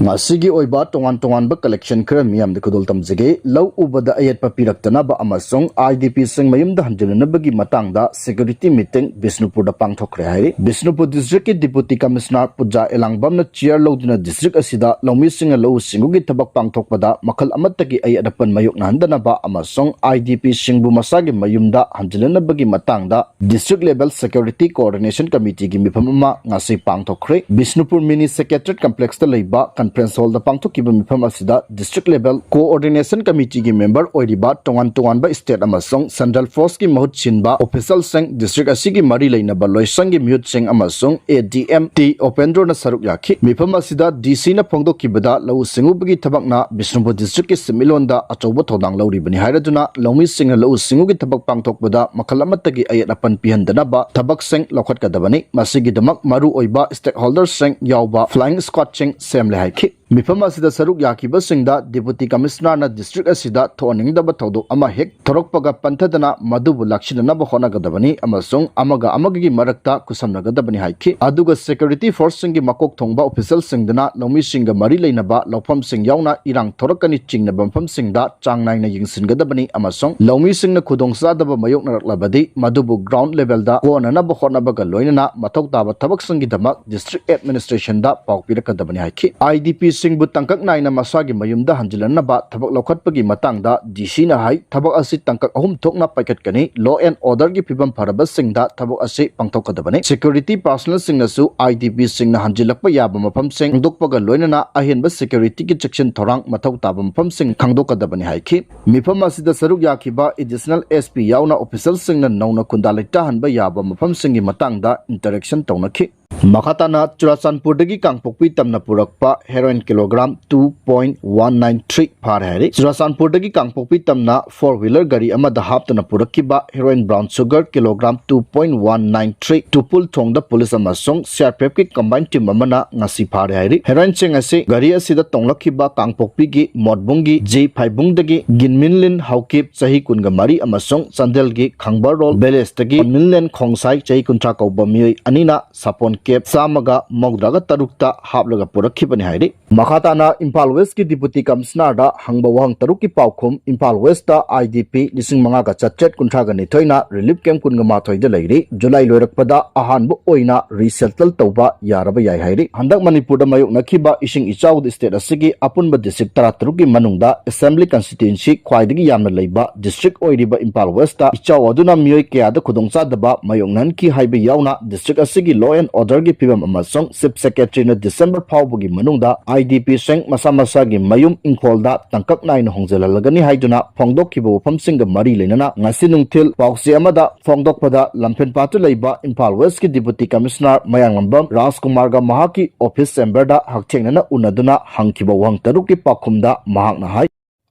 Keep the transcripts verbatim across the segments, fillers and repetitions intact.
ꯉꯁꯤꯒꯤ ꯑꯣꯏꯕ ꯇꯣꯉꯥꯟ ꯇꯣꯉꯥꯟꯕ collection ꯈꯔ ꯃꯤꯌꯥꯝꯗ ꯈꯨꯗꯣꯜ ꯇꯝꯖꯒꯦ꯫ ꯂꯧ ꯎꯕꯗ ꯑꯌꯦꯠꯄ ꯄꯤꯔꯛꯇꯅꯕ ꯑꯃꯁꯨꯡ IDPꯁꯤꯡ ꯃꯌꯨꯝꯗ ꯍꯟꯖꯤꯜꯂꯅꯕꯒꯤ ꯃꯇꯥꯡꯗ security meeting ꯕꯤꯁꯅꯨꯄꯨꯔꯗ ꯄꯥꯡꯊꯣꯛꯈ꯭ꯔꯦ ꯍꯥꯏꯔꯤ꯫ ꯕꯤꯁꯅꯨꯄꯨꯔ districtꯀꯤ Deputy Commissioner ꯄꯨꯖꯥ ꯑꯦꯂꯥꯡꯕꯝꯅ chair ꯂꯧꯗꯨꯅ district ꯑꯁꯤꯗ ꯂꯧꯃꯤꯁꯤꯡꯅ ꯂꯧꯎ ꯁꯤꯡꯎꯒꯤ ꯊꯕꯛ ꯄꯥꯡꯊꯣꯛꯄꯗ ꯃꯈꯜ ꯑꯃꯠꯇꯒꯤ ꯑꯌꯦꯠ ꯑꯄꯟ ꯃꯥꯌꯣꯛꯅꯍꯟꯗꯅꯕ ꯑꯃꯁꯨꯡ IDPꯁꯤꯡꯕꯨ ꯃꯁꯥꯒꯤ ꯃꯌꯨꯝꯗ ꯍꯟꯖꯤꯜꯂꯅꯕꯒꯤ ꯃꯇꯥꯡꯗ district level security coordination committeeꯒꯤ ꯃꯤꯐꯝ ꯑꯃ ꯉꯁꯤ ꯄꯥꯡꯊꯣꯛꯈ꯭ꯔꯦ꯫ ꯕꯤꯁꯅꯨꯄꯨꯔ mini secretariat complexꯇ ꯂꯩꯕ conference hallꯗ ꯄꯥꯡꯊꯣꯛꯈꯤꯕ ꯃꯤꯐꯝ ꯑꯁꯤꯗ district level coordination committeeꯒꯤ member ꯑꯣꯏꯔꯤꯕ ꯇꯣꯉꯥꯟ ꯇꯣꯉꯥꯟꯕ state ꯑꯃꯁꯨꯡ central forceꯀꯤ ꯃꯍꯨꯠ ꯁꯤꯟꯕ officialꯁꯤꯡ, district ꯑꯁꯤꯒꯤ ꯃꯔꯤ ꯂꯩꯅꯕ ꯂꯣꯏꯁꯪꯒꯤ ꯃꯤꯍꯨꯠꯁꯤꯡ ꯑꯃꯁꯨꯡ ADM ꯇꯤ ꯎꯄꯦꯟꯗ꯭ꯔꯣꯅ ꯁꯔꯨꯛ ꯌꯥꯈꯤ꯫ ꯃꯤꯐꯝ ꯑꯁꯤꯗ DCꯅ ꯐꯣꯡꯗꯣꯛꯈꯤꯕꯗ ꯂꯧꯎ ꯁꯤꯡꯎꯕꯒꯤ ꯊꯕꯛꯅ ꯕꯤꯁꯅꯨꯄꯨꯔ districtꯀꯤ ꯁꯦꯟꯃꯤꯠꯂꯣꯟꯗ ꯑꯆꯧꯕ ꯊꯧꯗꯥꯡ ꯂꯧꯔꯤꯕꯅꯤ ꯍꯥꯏꯔꯗꯨꯅ ꯂꯧꯃꯤꯁꯤꯡꯅ ꯂꯧꯎ ꯁꯤꯡꯎꯒꯤ ꯊꯕꯛ ꯄꯥꯡꯊꯣꯛꯄꯗ ꯃꯈꯜ ꯑꯃꯠꯇꯒꯤ ꯑꯌꯦꯠ ꯑꯄꯟ ꯄꯤꯍꯟꯗꯅꯕ ꯊꯕꯛꯁꯤꯡ ꯂꯧꯈꯠꯀꯗꯕꯅꯤ꯫ ꯃꯁꯤꯒꯤꯗꯃꯛ ꯃꯔꯨ ꯑꯣꯏꯕ stakeholderꯁꯤꯡ ꯌꯥꯎꯕ flying squadꯁꯤꯡ ꯁꯦꯝꯂꯦ ꯍꯥꯏꯈꯤ꯫ ꯃꯤꯐꯝ ꯑꯁꯤꯗ ꯁꯔꯨꯛ ꯌꯥꯈꯤꯕꯁꯤꯡꯗ Deputy Commissionerꯅ district ꯑꯁꯤꯗ ꯊꯣꯛꯍꯟꯅꯤꯡꯗꯕ ꯊꯧꯗꯣꯛ ꯑꯃ ꯍꯦꯛ ꯊꯣꯔꯛꯄꯒ ꯄꯟꯊꯗꯅ ꯃꯗꯨꯕꯨ ꯂꯥꯛꯁꯤꯟꯅꯅꯕ ꯍꯣꯠꯅꯒꯗꯕꯅꯤ ꯑꯃꯁꯨꯡ ꯑꯃꯒ ꯑꯃꯒꯒꯤ ꯃꯔꯛꯇ ꯈꯨꯠꯁꯝꯅꯒꯗꯕꯅꯤ ꯍꯥꯏꯈꯤ꯫ ꯑꯗꯨꯒ security forceꯁꯤꯡꯒꯤ ꯃꯀꯣꯛ ꯊꯣꯡꯕ officialꯁꯤꯡꯗꯨꯅ ꯂꯧꯃꯤꯁꯤꯡꯒ ꯃꯔꯤ ꯂꯩꯅꯕ ꯂꯧꯐꯝꯁꯤꯡ ꯌꯥꯎꯅ ꯏꯔꯥꯡ ꯊꯣꯔꯛꯀꯅꯤ ꯆꯤꯡꯅꯕ ꯃꯐꯝꯁꯤꯡꯗ ꯆꯥꯡ ꯅꯥꯏꯅ ꯌꯦꯡꯁꯤꯟꯒꯗꯕꯅꯤ ꯑꯃꯁꯨꯡ ꯂꯧꯃꯤꯁꯤꯡꯅ ꯈꯨꯗꯣꯡꯆꯥꯗꯕ ꯃꯥꯌꯣꯛꯅꯔꯛꯂꯕꯗꯤ ꯃꯗꯨꯕꯨ ground levelꯗ ꯀꯣꯟꯅꯅꯕ ꯍꯣꯠꯅꯕꯒ ꯂꯣꯏꯅꯅ ꯃꯊꯧ ꯇꯥꯕ ꯊꯕꯛꯁꯤꯡꯒꯤꯗꯃꯛ district administrationꯗ ꯄꯥꯎ ꯄꯤꯔꯛꯀꯗꯕꯅꯤ ꯍꯥꯏꯈꯤ꯫ IDPꯁꯤꯡꯕꯨ ꯇꯥꯡꯀꯛ ꯅꯥꯏꯅ ꯃꯁꯥꯒꯤ ꯃꯌꯨꯝꯗ ꯍꯟꯖꯤꯜꯍꯟꯅꯕ ꯊꯕꯛ ꯂꯧꯈꯠꯄꯒꯤ ꯃꯇꯥꯡꯗ DCꯅ ꯍꯥꯏ, ꯊꯕꯛ ꯑꯁꯤ ꯇꯥꯡꯀꯛ ꯑꯍꯨꯝ ꯊꯣꯛꯅ ꯄꯥꯏꯈꯠꯀꯅꯤ꯫ Law and orderꯒꯤ ꯐꯤꯕꯝ ꯐꯔꯕꯁꯤꯡꯗ ꯊꯕꯛ ꯑꯁꯤ ꯄꯥꯡꯊꯣꯛꯀꯗꯕꯅꯤ꯫ Security personnelꯁꯤꯡꯅꯁꯨ IDPꯁꯤꯡꯅ ꯍꯟꯖꯤꯜꯂꯛꯄ ꯌꯥꯕ ꯃꯐꯝꯁꯤꯡ ꯈꯪꯗꯣꯛꯄꯒ ꯂꯣꯏꯅꯅ ꯑꯍꯦꯟꯕ securityꯒꯤ ꯆꯦꯛꯁꯤꯟ ꯊꯧꯔꯥꯡ ꯃꯊꯧ ꯇꯥꯕ ꯃꯐꯝꯁꯤꯡ ꯈꯪꯗꯣꯛꯀꯗꯕꯅꯤ ꯍꯥꯏꯈꯤ꯫ ꯃꯤꯐꯝ ꯑꯁꯤꯗ ꯁꯔꯨꯛ ꯌꯥꯈꯤꯕ additional SP ꯌꯥꯎꯅ officialꯁꯤꯡꯅ ꯅꯧꯅ ꯈꯨꯟꯗꯥ ꯂꯩꯇꯥꯍꯟꯕ ꯌꯥꯕ ꯃꯐꯝꯁꯤꯡꯒꯤ ꯃꯇꯥꯡꯗ interaction ꯇꯧꯅꯈꯤ꯫ ꯃꯈꯥ ꯇꯥꯅ ꯆꯨꯔꯥꯆꯥꯟꯄꯨꯔꯗꯒꯤ ꯀꯥꯡꯄꯣꯛꯄꯤ ꯇꯝꯅ ꯄꯨꯔꯛꯄ heroin kilogram two point one nine three ꯐꯥꯔꯦ ꯍꯥꯏꯔꯤ꯫ ꯆꯨꯔꯥꯆꯥꯟꯄꯨꯔꯗꯒꯤ ꯀꯥꯡꯄꯣꯛꯄꯤ ꯇꯝꯅ four wheeler ꯒꯥꯔꯤ ꯑꯃꯗ ꯍꯥꯞꯇꯨꯅ ꯄꯨꯔꯛꯈꯤꯕ heroin brown sugar kilogram two point one nine three ꯇꯨꯄꯨꯜ ꯊꯣꯡꯗ police ꯑꯃꯁꯨꯡ CRPFꯀꯤ combined team ꯑꯃꯅ ꯉꯁꯤ ꯐꯥꯔꯦ ꯍꯥꯏꯔꯤ꯫ Heroinꯁꯤꯡ ꯑꯁꯤ ꯒꯥꯔꯤ ꯑꯁꯤꯗ ꯇꯣꯡꯂꯛꯈꯤꯕ ꯀꯥꯡꯄꯣꯛꯄꯤꯒꯤ ꯃꯣꯠꯕꯨꯡꯒꯤ ꯖꯤ ꯐꯥꯏꯕꯨꯡꯗꯒꯤ ꯒꯤꯟꯃꯤꯟꯂꯤꯟ ꯍꯥꯎꯀꯤꯞ ꯆꯍꯤ ꯀꯨꯟꯒ ꯃꯔꯤ ꯑꯃꯁꯨꯡ ꯆꯥꯟꯗꯦꯜꯒꯤ ꯈꯥꯡꯕꯔꯣꯜ villageꯇꯒꯤ ꯃꯤꯟꯂꯦꯟ ꯈꯣꯡꯁꯥꯏ ꯆꯍꯤ ꯀꯨꯟꯊ꯭ꯔꯥ ꯀꯧꯕ ꯃꯤꯑꯣꯏ ꯑꯅꯤꯅ ꯁꯥꯄꯣꯟ ꯀꯦꯞ ꯆꯥꯝꯃꯒ ꯃꯧꯗ꯭ꯔꯥꯒ ꯇꯔꯨꯛꯇ ꯍꯥꯞꯂꯒ ꯄꯨꯔꯛꯈꯤꯕꯅꯤ ꯍꯥꯏꯔꯤ꯫ ꯃꯈꯥ ꯇꯥꯅ ꯏꯝꯐꯥꯜ ꯋꯦꯁꯀꯤ ꯗꯤꯄꯨꯇꯤ ꯀꯃꯤꯁꯅꯔꯗ ꯍꯪꯕ ꯋꯥꯍꯪ ꯇꯔꯨꯛꯀꯤ ꯄꯥꯎꯈꯨꯝ, ꯏꯝꯐꯥꯜ ꯋꯦꯁꯇ IDP ꯂꯤꯁꯤꯡ ꯃꯉꯥꯒ ꯆꯥꯇ꯭ꯔꯦꯠ ꯀꯨꯟꯊ꯭ꯔꯥꯒ ꯅꯤꯊꯣꯏꯅ ꯔꯤꯂꯤꯐ ꯀꯦꯝ ꯀꯨꯟꯒ ꯃꯥꯊꯣꯏꯗ ꯂꯩꯔꯤ꯫ ꯖꯨꯂꯥꯏ ꯂꯣꯏꯔꯛꯄꯗ ꯑꯍꯥꯟꯕ ꯑꯣꯏꯅ ꯔꯤꯁꯦꯇꯜ ꯇꯧꯕ ꯌꯥꯔꯕ ꯌꯥꯏ ꯍꯥꯏꯔꯤ꯫ ꯍꯟꯗꯛ ꯃꯅꯤꯄꯨꯔꯗ ꯃꯥꯌꯣꯛꯅꯈꯤꯕ ꯏꯁꯤꯡ ꯏꯆꯥꯎꯗ ꯁ꯭ꯇꯦꯠ ꯑꯁꯤꯒꯤ ꯑꯄꯨꯟꯕ ꯗꯤꯁꯇ꯭ꯔꯤꯛ ꯇꯔꯥꯇꯔꯨꯛꯀꯤ ꯃꯅꯨꯡꯗ ꯑꯦꯁꯦꯝꯕ꯭ꯂꯤ ꯀꯟꯁꯇꯤꯇ꯭ꯌꯨꯟꯁꯤ ꯈ꯭ꯋꯥꯏꯗꯒꯤ ꯌꯥꯝꯅ ꯂꯩꯕ ꯗꯤꯁꯇ꯭ꯔꯤꯛ ꯑꯣꯏꯔꯤꯕ ꯏꯝꯐꯥꯜ ꯋꯦꯁꯇ ꯏꯆꯥꯎ ꯑꯗꯨꯅ ꯃꯤꯑꯣꯏ ꯀꯌꯥꯗ ꯈꯨꯗꯣꯡꯆꯥꯗꯕ ꯃꯥꯌꯣꯛꯅꯍꯟꯈꯤ ꯍꯥꯏꯕ ꯌꯥꯎꯅ ꯗꯤꯁꯇ꯭ꯔꯤꯛ ꯑꯁꯤꯒꯤ law and orderꯒꯤ ꯐꯤꯕꯝ ꯑꯃꯁꯨꯡ ꯆꯤꯐ ꯁꯦꯀ꯭ꯔꯦꯇꯔꯤꯅ ꯗꯤꯁꯦꯝꯕꯔ ꯐꯥꯎꯕꯒꯤ ꯃꯅꯨꯡꯗ IDPꯁꯤꯡ ꯃꯁꯥ ꯃꯁꯥꯒꯤ ꯃꯌꯨꯝ ꯏꯪꯈꯣꯜꯗ ꯇꯥꯡꯀꯛ ꯅꯥꯏꯅ ꯍꯣꯡꯖꯤꯜꯍꯜꯂꯒꯅꯤ ꯍꯥꯏꯗꯨꯅ ꯐꯣꯡꯗꯣꯛꯈꯤꯕ ꯋꯥꯐꯝꯁꯤꯡꯒ ꯃꯔꯤ ꯂꯩꯅꯅ ꯉꯁꯤ ꯅꯨꯡꯊꯤꯜ ꯄꯥꯎꯆꯦ ꯑꯃꯗ ꯐꯣꯡꯗꯣꯛꯄꯗ ꯂꯝꯐꯦꯜꯄꯥꯠꯇ ꯂꯩꯕ ꯏꯝꯐꯥꯜ ꯋꯦꯁꯀꯤ ꯗꯤꯄꯨꯇꯤ ꯀꯃꯤꯁꯅꯔ ꯃꯌꯥꯡꯂꯝꯕꯝ ꯔꯥꯖꯀꯨꯃꯥꯔꯒ ꯃꯍꯥꯛꯀꯤ ꯑꯣꯐꯤꯁ ꯆꯦꯝꯕꯔꯗ ꯍꯛꯊꯦꯡꯅꯅ ꯎꯅꯗꯨꯅ ꯍꯪꯈꯤꯕ ꯋꯥꯍꯪ ꯇꯔꯨꯛꯀꯤ ꯄꯥꯎꯈꯨꯝꯗ ꯃꯍꯥꯛꯅ ꯍꯥꯏ,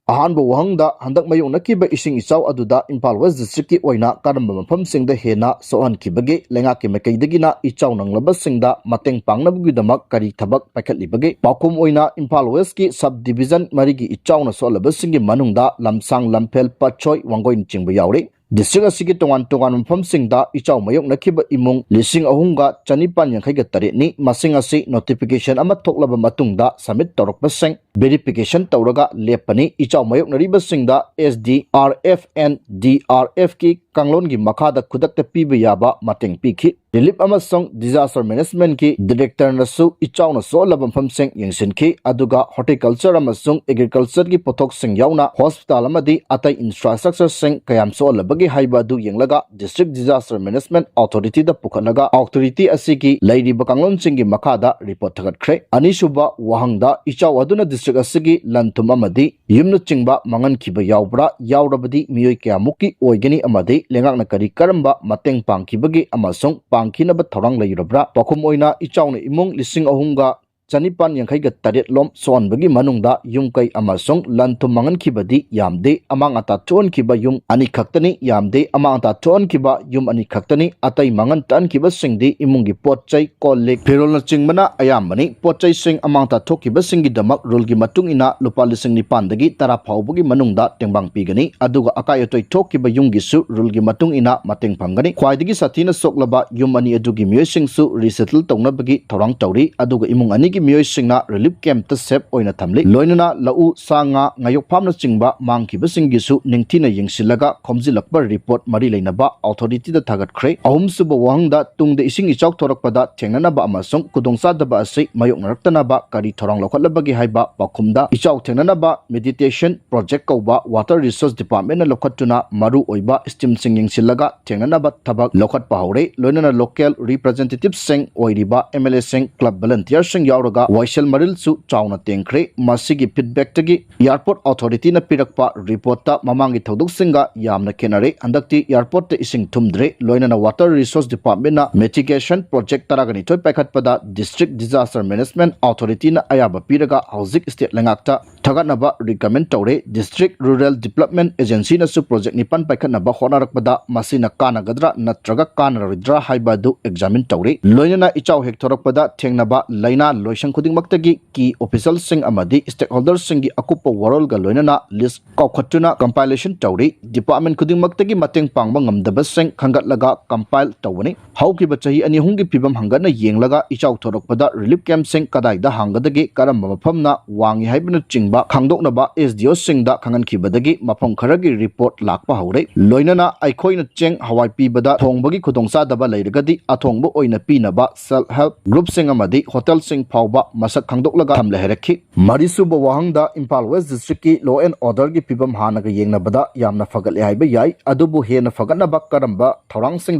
ꯑꯍꯥꯟꯕ ꯋꯥꯍꯪꯗ ꯍꯟꯗꯛ ꯃꯥꯌꯣꯛꯅꯈꯤꯕ ꯏꯁꯤꯡ ꯏꯆꯥꯎ ꯑꯗꯨꯗ ꯏꯝꯐꯥꯜ ꯋꯦꯁ ꯗꯤꯁꯇ꯭ꯔꯤꯛꯀꯤ ꯑꯣꯏꯅ ꯀꯔꯝꯕ ꯃꯐꯝꯁꯤꯡꯗ ꯍꯦꯟꯅ ꯁꯣꯛꯍꯟꯈꯤꯕꯒꯦ? ꯂꯩꯉꯥꯛꯀꯤ ꯃꯥꯏꯀꯩꯗꯒꯤꯅ ꯏꯆꯥꯎ ꯅꯪꯂꯕꯁꯤꯡꯗ ꯃꯇꯦꯡ ꯄꯥꯡꯅꯕꯒꯤꯗꯃꯛ ꯀꯔꯤ ꯊꯕꯛ ꯄꯥꯏꯈꯠꯂꯤꯕꯒꯦ? ꯄꯥꯎꯈꯨꯝ ꯑꯣꯏꯅ ꯏꯝꯐꯥꯜ ꯋꯦꯁꯀꯤ ꯁꯕ ꯗꯤꯕꯤꯖꯟ ꯃꯔꯤꯒꯤ ꯏꯆꯥꯎꯅ ꯁꯣꯛꯍꯜꯂꯕꯁꯤꯡꯒꯤ ꯃꯅꯨꯡꯗ ꯂꯝꯁꯥꯡ, ꯂꯝꯐꯦꯜ, ꯄꯠꯁꯣꯏ, ꯋꯥꯡꯒꯣꯏꯅꯆꯤꯡꯕ ꯌꯥꯎꯔꯤ꯫ ꯗꯤꯁꯇ꯭ꯔꯤꯛ ꯑꯁꯤꯒꯤ ꯇꯣꯉꯥꯟ ꯇꯣꯉꯥꯟꯕ ꯃꯐꯝꯁꯤꯡꯗ ꯏꯆꯥꯎ ꯃꯥꯌꯣꯛꯅꯈꯤꯕ ꯏꯃꯨꯡ ꯂꯤꯁꯤꯡ ꯑꯍꯨꯝꯒ ꯆꯅꯤꯄꯥꯟ ꯌꯥꯡꯈꯩꯒ ꯇꯔꯦꯠꯅꯤ꯫ ꯃꯁꯤꯡ ꯑꯁꯤ ꯅꯣꯇꯤꯐꯤꯀꯦꯁꯟ ꯑꯃ ꯊꯣꯛꯂꯕ ꯃꯇꯨꯡꯗ ꯁꯕꯃꯤꯠ ꯇꯧꯔꯛꯄꯁꯤꯡ ꯚꯦꯔꯤꯐꯤꯀꯦꯁꯟ ꯇꯧꯔꯒ ꯂꯦꯞꯄꯅꯤ꯫ ꯏꯆꯥꯎ ꯃꯥꯌꯣꯛꯅꯔꯤꯕꯁꯤꯡꯗ SDRF and DRFꯀꯤ ꯀꯥꯡꯂꯣꯟꯒꯤ ꯃꯈꯥꯗ ꯈꯨꯗꯛꯇ ꯄꯤꯕ ꯌꯥꯕ ꯃꯇꯦꯡ ꯄꯤꯈꯤ꯫ ꯔꯤꯂꯤꯐ ꯑꯃꯁꯨꯡ ꯗꯤꯖꯥꯁꯇꯔ ꯃꯦꯅꯦꯖꯃꯦꯟꯠꯀꯤ ꯗꯤꯔꯦꯛꯇꯔꯅꯁꯨ ꯏꯆꯥꯎꯅ ꯁꯣꯛꯍꯜꯂꯕ ꯃꯐꯝꯁꯤꯡ ꯌꯦꯡꯁꯤꯟꯈꯤ, ꯑꯗꯨꯒ ꯍꯣꯔꯇꯤꯀꯜꯆꯔ ꯑꯃꯁꯨꯡ ꯑꯦꯒ꯭ꯔꯤꯀꯜꯆꯔꯒꯤ ꯄꯣꯠꯊꯣꯛꯁꯤꯡ ꯌꯥꯎꯅ ꯍꯣꯁꯄꯤꯇꯥꯜ ꯑꯃꯗꯤ ꯑꯇꯩ ꯏꯟꯐ꯭ꯔꯥꯁ꯭ꯇ꯭ꯔꯛꯆꯔꯁꯤꯡ ꯀꯌꯥꯝ ꯁꯣꯛꯍꯜꯂꯕꯒꯦ ꯍꯥꯏꯕ ꯑꯗꯨ ꯌꯦꯡꯂꯒ ꯗꯤꯁꯇ꯭ꯔꯤꯛ ꯗꯤꯖꯥꯁꯇꯔ ꯃꯦꯅꯦꯖꯃꯦꯟꯠ ꯑꯣꯊꯣꯔꯤꯇꯤꯗ ꯄꯨꯈꯠꯂꯒ ꯑꯣꯊꯣꯔꯤꯇꯤ ꯑꯁꯤꯒꯤ ꯂꯩꯔꯤꯕ ꯀꯥꯡꯂꯣꯟꯁꯤꯡꯒꯤ ꯃꯈꯥꯗ ꯔꯤꯄꯣꯔꯠ ꯊꯥꯒꯠꯈ꯭ꯔꯦ꯫ ꯑꯅꯤꯁꯨꯕ ꯋꯥꯍꯪꯗ ꯏꯆꯥꯎ ꯑꯗꯨꯅ ꯗꯤꯁꯇ꯭ꯔꯤꯛ ꯑꯁꯤꯒꯤ ꯂꯟ ꯊꯨꯝ ꯑꯃꯗꯤ ꯌꯨꯝꯅꯆꯤꯡꯕ ꯃꯥꯡꯍꯟꯈꯤꯕ ꯌꯥꯎꯕ꯭ꯔꯥ? ꯌꯥꯎꯔꯕꯗꯤ ꯃꯤꯑꯣꯏ ꯀꯌꯥꯃꯨꯛꯀꯤ ꯑꯣꯏꯒꯅꯤ ꯑꯃꯗꯤ ꯂꯩꯉꯥꯛꯅ ꯀꯔꯤ ꯀꯔꯝꯕ ꯃꯇꯦꯡ ꯄꯥꯡꯈꯤꯕꯒꯦ ꯑꯃꯁꯨꯡ ꯄꯥꯡꯈꯤꯅꯕ ꯊꯧꯔꯥꯡ ꯂꯩꯔꯕ꯭ꯔꯥ? ꯄꯥꯎꯈꯨꯝ ꯑꯣꯏꯅ ꯏꯆꯥꯎꯅ ꯏꯃꯨꯡ ꯂꯤꯁꯤꯡ ꯑꯍꯨꯝꯒ ꯆꯅꯤꯄꯥꯟ ꯌꯥꯡꯈꯩꯒ ꯇꯔꯦꯠ ꯂꯣꯝ ꯁꯣꯛꯍꯟꯕꯒꯤ ꯃꯅꯨꯡꯗ ꯌꯨꯝ ꯀꯩ ꯑꯃꯁꯨꯡ ꯂꯟ ꯊꯨꯝ ꯃꯥꯡꯍꯟꯈꯤꯕꯗꯤ ꯌꯥꯝꯗꯦ꯫ ꯑꯃꯥꯡ ꯑꯇꯥ ꯊꯣꯛꯍꯟꯈꯤꯕ ꯌꯨꯝ ꯑꯅꯤ ꯈꯛꯇꯅꯤ꯫ ꯌꯥꯝꯗꯦ꯫ ꯑꯃꯥꯡ ꯑꯇꯥ ꯊꯣꯛꯍꯟꯈꯤꯕ ꯌꯨꯝ ꯑꯅꯤ ꯈꯛꯇꯅꯤ꯫ ꯑꯇꯩ ꯃꯥꯡꯍꯟ ꯇꯥꯛꯍꯟꯈꯤꯕꯁꯤꯡꯗꯤ ꯏꯃꯨꯡꯒꯤ ꯄꯣꯠ ꯆꯩ, ꯀꯣꯜ ꯂꯤꯛ, ꯐꯤꯔꯣꯜꯅꯆꯤꯡꯕꯅ ꯑꯌꯥꯝꯕꯅꯤ꯫ ꯄꯣꯠ ꯆꯩꯁꯤꯡ ꯑꯃꯥꯡ ꯑꯇꯥ ꯊꯣꯛꯈꯤꯕꯁꯤꯡꯒꯤꯗꯃꯛ ꯔꯨꯜꯒꯤ ꯃꯇꯨꯡ ꯏꯟꯅ ꯂꯨꯄꯥ ꯂꯤꯁꯤꯡ ꯅꯤꯄꯥꯟꯗꯒꯤ ꯇꯔꯥ ꯐꯥꯎꯕꯒꯤ ꯃꯅꯨꯡꯗ ꯇꯦꯡꯕꯥꯡ ꯄꯤꯒꯅꯤ꯫ ꯑꯗꯨꯒ ꯑꯀꯥꯏ ꯑꯇꯣꯏ ꯊꯣꯛꯈꯤꯕ ꯌꯨꯝꯒꯤꯁꯨ ꯔꯨꯜꯒꯤ ꯃꯇꯨꯡ ꯏꯟꯅ ꯃꯇꯦꯡ ꯐꯪꯒꯅꯤ꯫ ꯈ꯭ꯋꯥꯏꯗꯒꯤ ꯁꯥꯊꯤꯅ ꯁꯣꯛꯂꯕ ꯌꯨꯝ ꯑꯅꯤ ꯑꯗꯨꯒꯤ ꯃꯤꯑꯣꯏꯁꯤꯡꯁꯨ ꯔꯤꯁꯦꯇꯜ ꯇꯧꯅꯕꯒꯤ ꯊꯧꯔꯥꯡ ꯇꯧꯔꯤ꯫ ꯑꯗꯨꯒ ꯏꯃꯨꯡ ꯑꯅꯤꯒꯤ ꯃꯤꯑꯣꯏꯁꯤꯡꯅ ꯔꯤꯂꯤꯐ ꯀꯦꯝꯞꯇ ꯁꯦꯐ ꯑꯣꯏꯅ ꯊꯝꯂꯤ꯫ ꯂꯣꯏꯅꯅ ꯂꯧꯎ, ꯁꯥ ꯉꯥ, ꯉꯥꯌꯣꯛ ꯐꯥꯝꯅꯆꯤꯡꯕ ꯃꯥꯡꯈꯤꯕꯁꯤꯡꯒꯤꯁꯨ ꯅꯤꯡꯊꯤꯅ ꯌꯦꯡꯁꯤꯜꯂꯒ ꯈꯣꯝꯖꯤꯜꯂꯛꯄ ꯔꯤꯄꯣꯔꯠ ꯃꯔꯤ ꯂꯩꯅꯕ ꯑꯣꯊꯣꯔꯤꯇꯤꯗ ꯊꯥꯒꯠꯈ꯭ꯔꯦ꯫ ꯑꯍꯨꯝꯁꯨꯕ ꯋꯥꯍꯪꯗ, ꯇꯨꯡꯗ ꯏꯁꯤꯡ ꯏꯆꯥꯎ ꯊꯣꯔꯛꯄꯗ ꯊꯦꯡꯅꯅꯕ ꯑꯃꯁꯨꯡ ꯈꯨꯗꯣꯡꯆꯥꯗꯕ ꯑꯁꯤ ꯃꯥꯌꯣꯛꯅꯔꯛꯇꯅꯕ ꯀꯔꯤ ꯊꯧꯔꯥꯡ ꯂꯧꯈꯠꯂꯕꯒꯦ ꯍꯥꯏꯕ ꯄꯥꯎꯈꯨꯝꯗ, ꯏꯆꯥꯎ ꯊꯦꯡꯅꯅꯕ ꯃꯤꯇꯤꯒꯦꯁꯟ ꯄ꯭ꯔꯣꯖꯦꯛ ꯀꯧꯕ ꯋꯥꯇꯔ ꯔꯤꯁꯣꯔꯁ ꯗꯤꯄꯥꯔꯠꯃꯦꯟꯅ ꯂꯧꯈꯠꯇꯨꯅ ꯃꯔꯨ ꯑꯣꯏꯕ ꯁ꯭ꯀꯤꯝꯁꯤꯡ ꯌꯦꯡꯁꯤꯜꯂꯒ ꯊꯦꯡꯅꯅꯕ ꯊꯕꯛ ꯂꯧꯈꯠꯄ ꯍꯧꯔꯦ꯫ ꯂꯣꯏꯅꯅ ꯂꯣꯀꯦꯜ ꯔꯤꯄ꯭ꯔꯖꯦꯟꯇꯦꯇꯤꯚꯁꯤꯡ ꯑꯣꯏꯔꯤꯕ ꯑꯦꯝ ꯑꯦꯜ ꯑꯦꯁꯤꯡ, ꯀ꯭ꯂꯕ ꯚꯂꯟꯇꯤꯌꯔꯁꯤꯡ ꯌꯥꯎꯔꯒ ꯋꯥꯏꯁꯦꯜ ꯃꯔꯤꯜꯁꯨ ꯆꯥꯎꯅ ꯇꯦꯡꯈ꯭ꯔꯦ꯫ ꯃꯁꯤꯒꯤ ꯐꯤꯗꯕꯦꯛꯇꯒꯤ ꯑꯦꯌꯔꯄꯣꯔꯠ ꯑꯣꯊꯣꯔꯤꯇꯤꯅ ꯄꯤꯔꯛꯄ ꯔꯤꯄꯣꯔꯠꯇ ꯃꯃꯥꯡꯒꯤ ꯊꯧꯗꯣꯛꯁꯤꯡꯒ ꯌꯥꯝꯅ ꯈꯦꯠꯅꯔꯦ꯫ ꯍꯟꯗꯛꯇꯤ ꯑꯦꯌꯔꯄꯣꯔꯠꯇ ꯏꯁꯤꯡ ꯊꯨꯝꯗ꯭ꯔꯦ꯫ ꯂꯣꯏꯅꯅ ꯋꯥꯇꯔ ꯔꯤꯁꯣꯔꯁ ꯗꯤꯄꯥꯔꯠꯃꯦꯟꯅ ꯃꯤꯇꯤꯒꯦꯁꯟ ꯄ꯭ꯔꯣꯖꯦꯛ ꯇꯔꯥꯒ ꯅꯤꯊꯣꯏ ꯄꯥꯏꯈꯠꯄꯗ ꯗꯤꯁꯇ꯭ꯔꯤꯛ ꯗꯤꯖꯥꯁꯇꯔ ꯃꯦꯅꯦꯖꯃꯦꯟꯠ ꯑꯣꯊꯣꯔꯤꯇꯤꯅ ꯑꯌꯥꯕ ꯄꯤꯔꯒ ꯍꯧꯖꯤꯛ ꯁ꯭ꯇꯦꯠ ꯂꯩꯉꯥꯛꯇ ꯊꯥꯒꯠꯅꯕ ꯔꯤꯀꯃꯦꯟ ꯇꯧꯔꯦ꯫ ꯗꯤꯁꯇ꯭ꯔꯤꯛ ꯔꯨꯔꯦꯜ ꯗꯤꯕꯂꯞꯃꯦꯟꯠ ꯑꯦꯖꯦꯟꯁꯤꯅꯁꯨ ꯄ꯭ꯔꯣꯖꯦꯛ ꯅꯤꯄꯥꯟ ꯄꯥꯏꯈꯠꯅꯕ ꯍꯣꯠꯅꯔꯛꯄꯗ ꯃꯁꯤꯅ ꯀꯥꯟꯅꯒꯗ꯭ꯔꯥ ꯅꯠꯇ꯭ꯔꯒ ꯀꯥꯟꯅꯔꯣꯏꯗ꯭ꯔꯥ ꯍꯥꯏꯕ ꯑꯗꯨ ꯑꯦꯛꯖꯥꯃꯤꯟ ꯇꯧꯔꯤ꯫ ꯂꯣꯏꯅꯅ ꯏꯆꯥꯎ ꯍꯦꯛ ꯊꯣꯔꯛꯄꯗ ꯊꯦꯡꯅꯕ ꯂꯥꯏꯅꯥ, ꯂꯣꯏꯁꯪ ꯈꯨꯗꯤꯡꯃꯛꯇꯒꯤ ꯀꯤ ꯑꯣꯐꯤꯁꯤꯌꯦꯜꯁꯤꯡ ꯑꯃꯗꯤ ꯁ꯭ꯇꯦꯛꯍꯣꯜꯗꯔꯁꯤꯡꯒꯤ ꯑꯀꯨꯞꯄ ꯋꯥꯔꯣꯜꯒ ꯂꯣꯏꯅꯅ ꯂꯤꯁ꯭ꯠ ꯀꯥꯎꯈꯠꯇꯨꯅ ꯀꯝꯄꯥꯏꯂꯦꯁꯟ ꯇꯧꯔꯤ꯫ ꯗꯤꯄꯥꯔꯠꯃꯦꯟꯠ ꯈꯨꯗꯤꯡꯃꯛꯇꯒꯤ ꯃꯇꯦꯡ ꯄꯥꯡꯕ ꯉꯝꯗꯕꯁꯤꯡ ꯈꯟꯒꯠꯂꯒ ꯀꯝꯄꯥꯏꯜ ꯇꯧꯒꯅꯤ꯫ ꯍꯧꯈꯤꯕ ꯆꯍꯤ ꯑꯅꯤ ꯑꯍꯨꯝꯒꯤ ꯐꯤꯕꯝ ꯍꯪꯒꯠꯅ ꯌꯦꯡꯂꯒ ꯏꯆꯥꯎ ꯊꯣꯔꯛꯄꯗ ꯔꯤꯂꯤꯐ ꯀꯦꯝꯞꯁꯤꯡ ꯀꯗꯥꯏꯗ ꯍꯥꯡꯒꯗꯒꯦ, ꯀꯔꯝꯕ ꯃꯐꯝꯅ ꯋꯥꯡꯉꯤ ꯍꯥꯏꯕꯅꯆꯤꯡꯕ ꯈꯪꯗꯣꯛꯅꯕ ꯑꯦꯁ ꯗꯤ ꯑꯣꯁꯤꯡꯗ ꯈꯪꯍꯟꯈꯤꯕꯗꯒꯤ ꯃꯐꯝ ꯈꯔꯒꯤ ꯔꯤꯄꯣꯔꯠ ꯂꯥꯛꯄ ꯍꯧꯔꯦ꯫ ꯂꯣꯏꯅꯅ ꯑꯩꯈꯣꯏꯅ ꯆꯦꯡ ꯍꯋꯥꯏ ꯄꯤꯕꯗ ꯊꯣꯡꯕꯒꯤ ꯈꯨꯗꯣꯡꯆꯥꯗꯕ ꯂꯩꯔꯒꯗꯤ ꯑꯊꯣꯡꯕ ꯑꯣꯏꯅ ꯄꯤꯅꯕ ꯁꯦꯜꯐ ꯍꯦꯜꯞ ꯒ꯭ꯔꯨꯞꯁꯤꯡ ꯑꯃꯗꯤ ꯍꯣꯇꯦꯜꯁꯤꯡ ꯐꯥꯎꯕ ꯃꯁꯛ ꯈꯪꯗꯣꯛꯂꯒ ꯊꯝꯂꯦ ꯍꯥꯏꯔꯛꯈꯤ꯫ ꯃꯔꯤꯁꯨꯕ ꯋꯥꯍꯪꯗ, ꯏꯝꯐꯥꯜ ꯋꯦꯁ꯭ꯠ ꯗꯤꯁꯇ꯭ꯔꯤꯛꯀꯤ ꯂꯣ ꯑꯦꯟꯗ ꯑꯣꯔꯗꯔꯒꯤ ꯐꯤꯕꯝ ꯍꯥꯟꯅꯒ ꯌꯦꯡꯅꯕꯗ ꯌꯥꯝꯅ ꯐꯒꯠꯂꯦ ꯍꯥꯏꯕ ꯌꯥꯏ, ꯑꯗꯨꯕꯨ ꯍꯦꯟꯅ ꯐꯒꯠꯅꯕ ꯀꯔꯝꯕ ꯊꯧꯔꯥꯡꯁꯤꯡ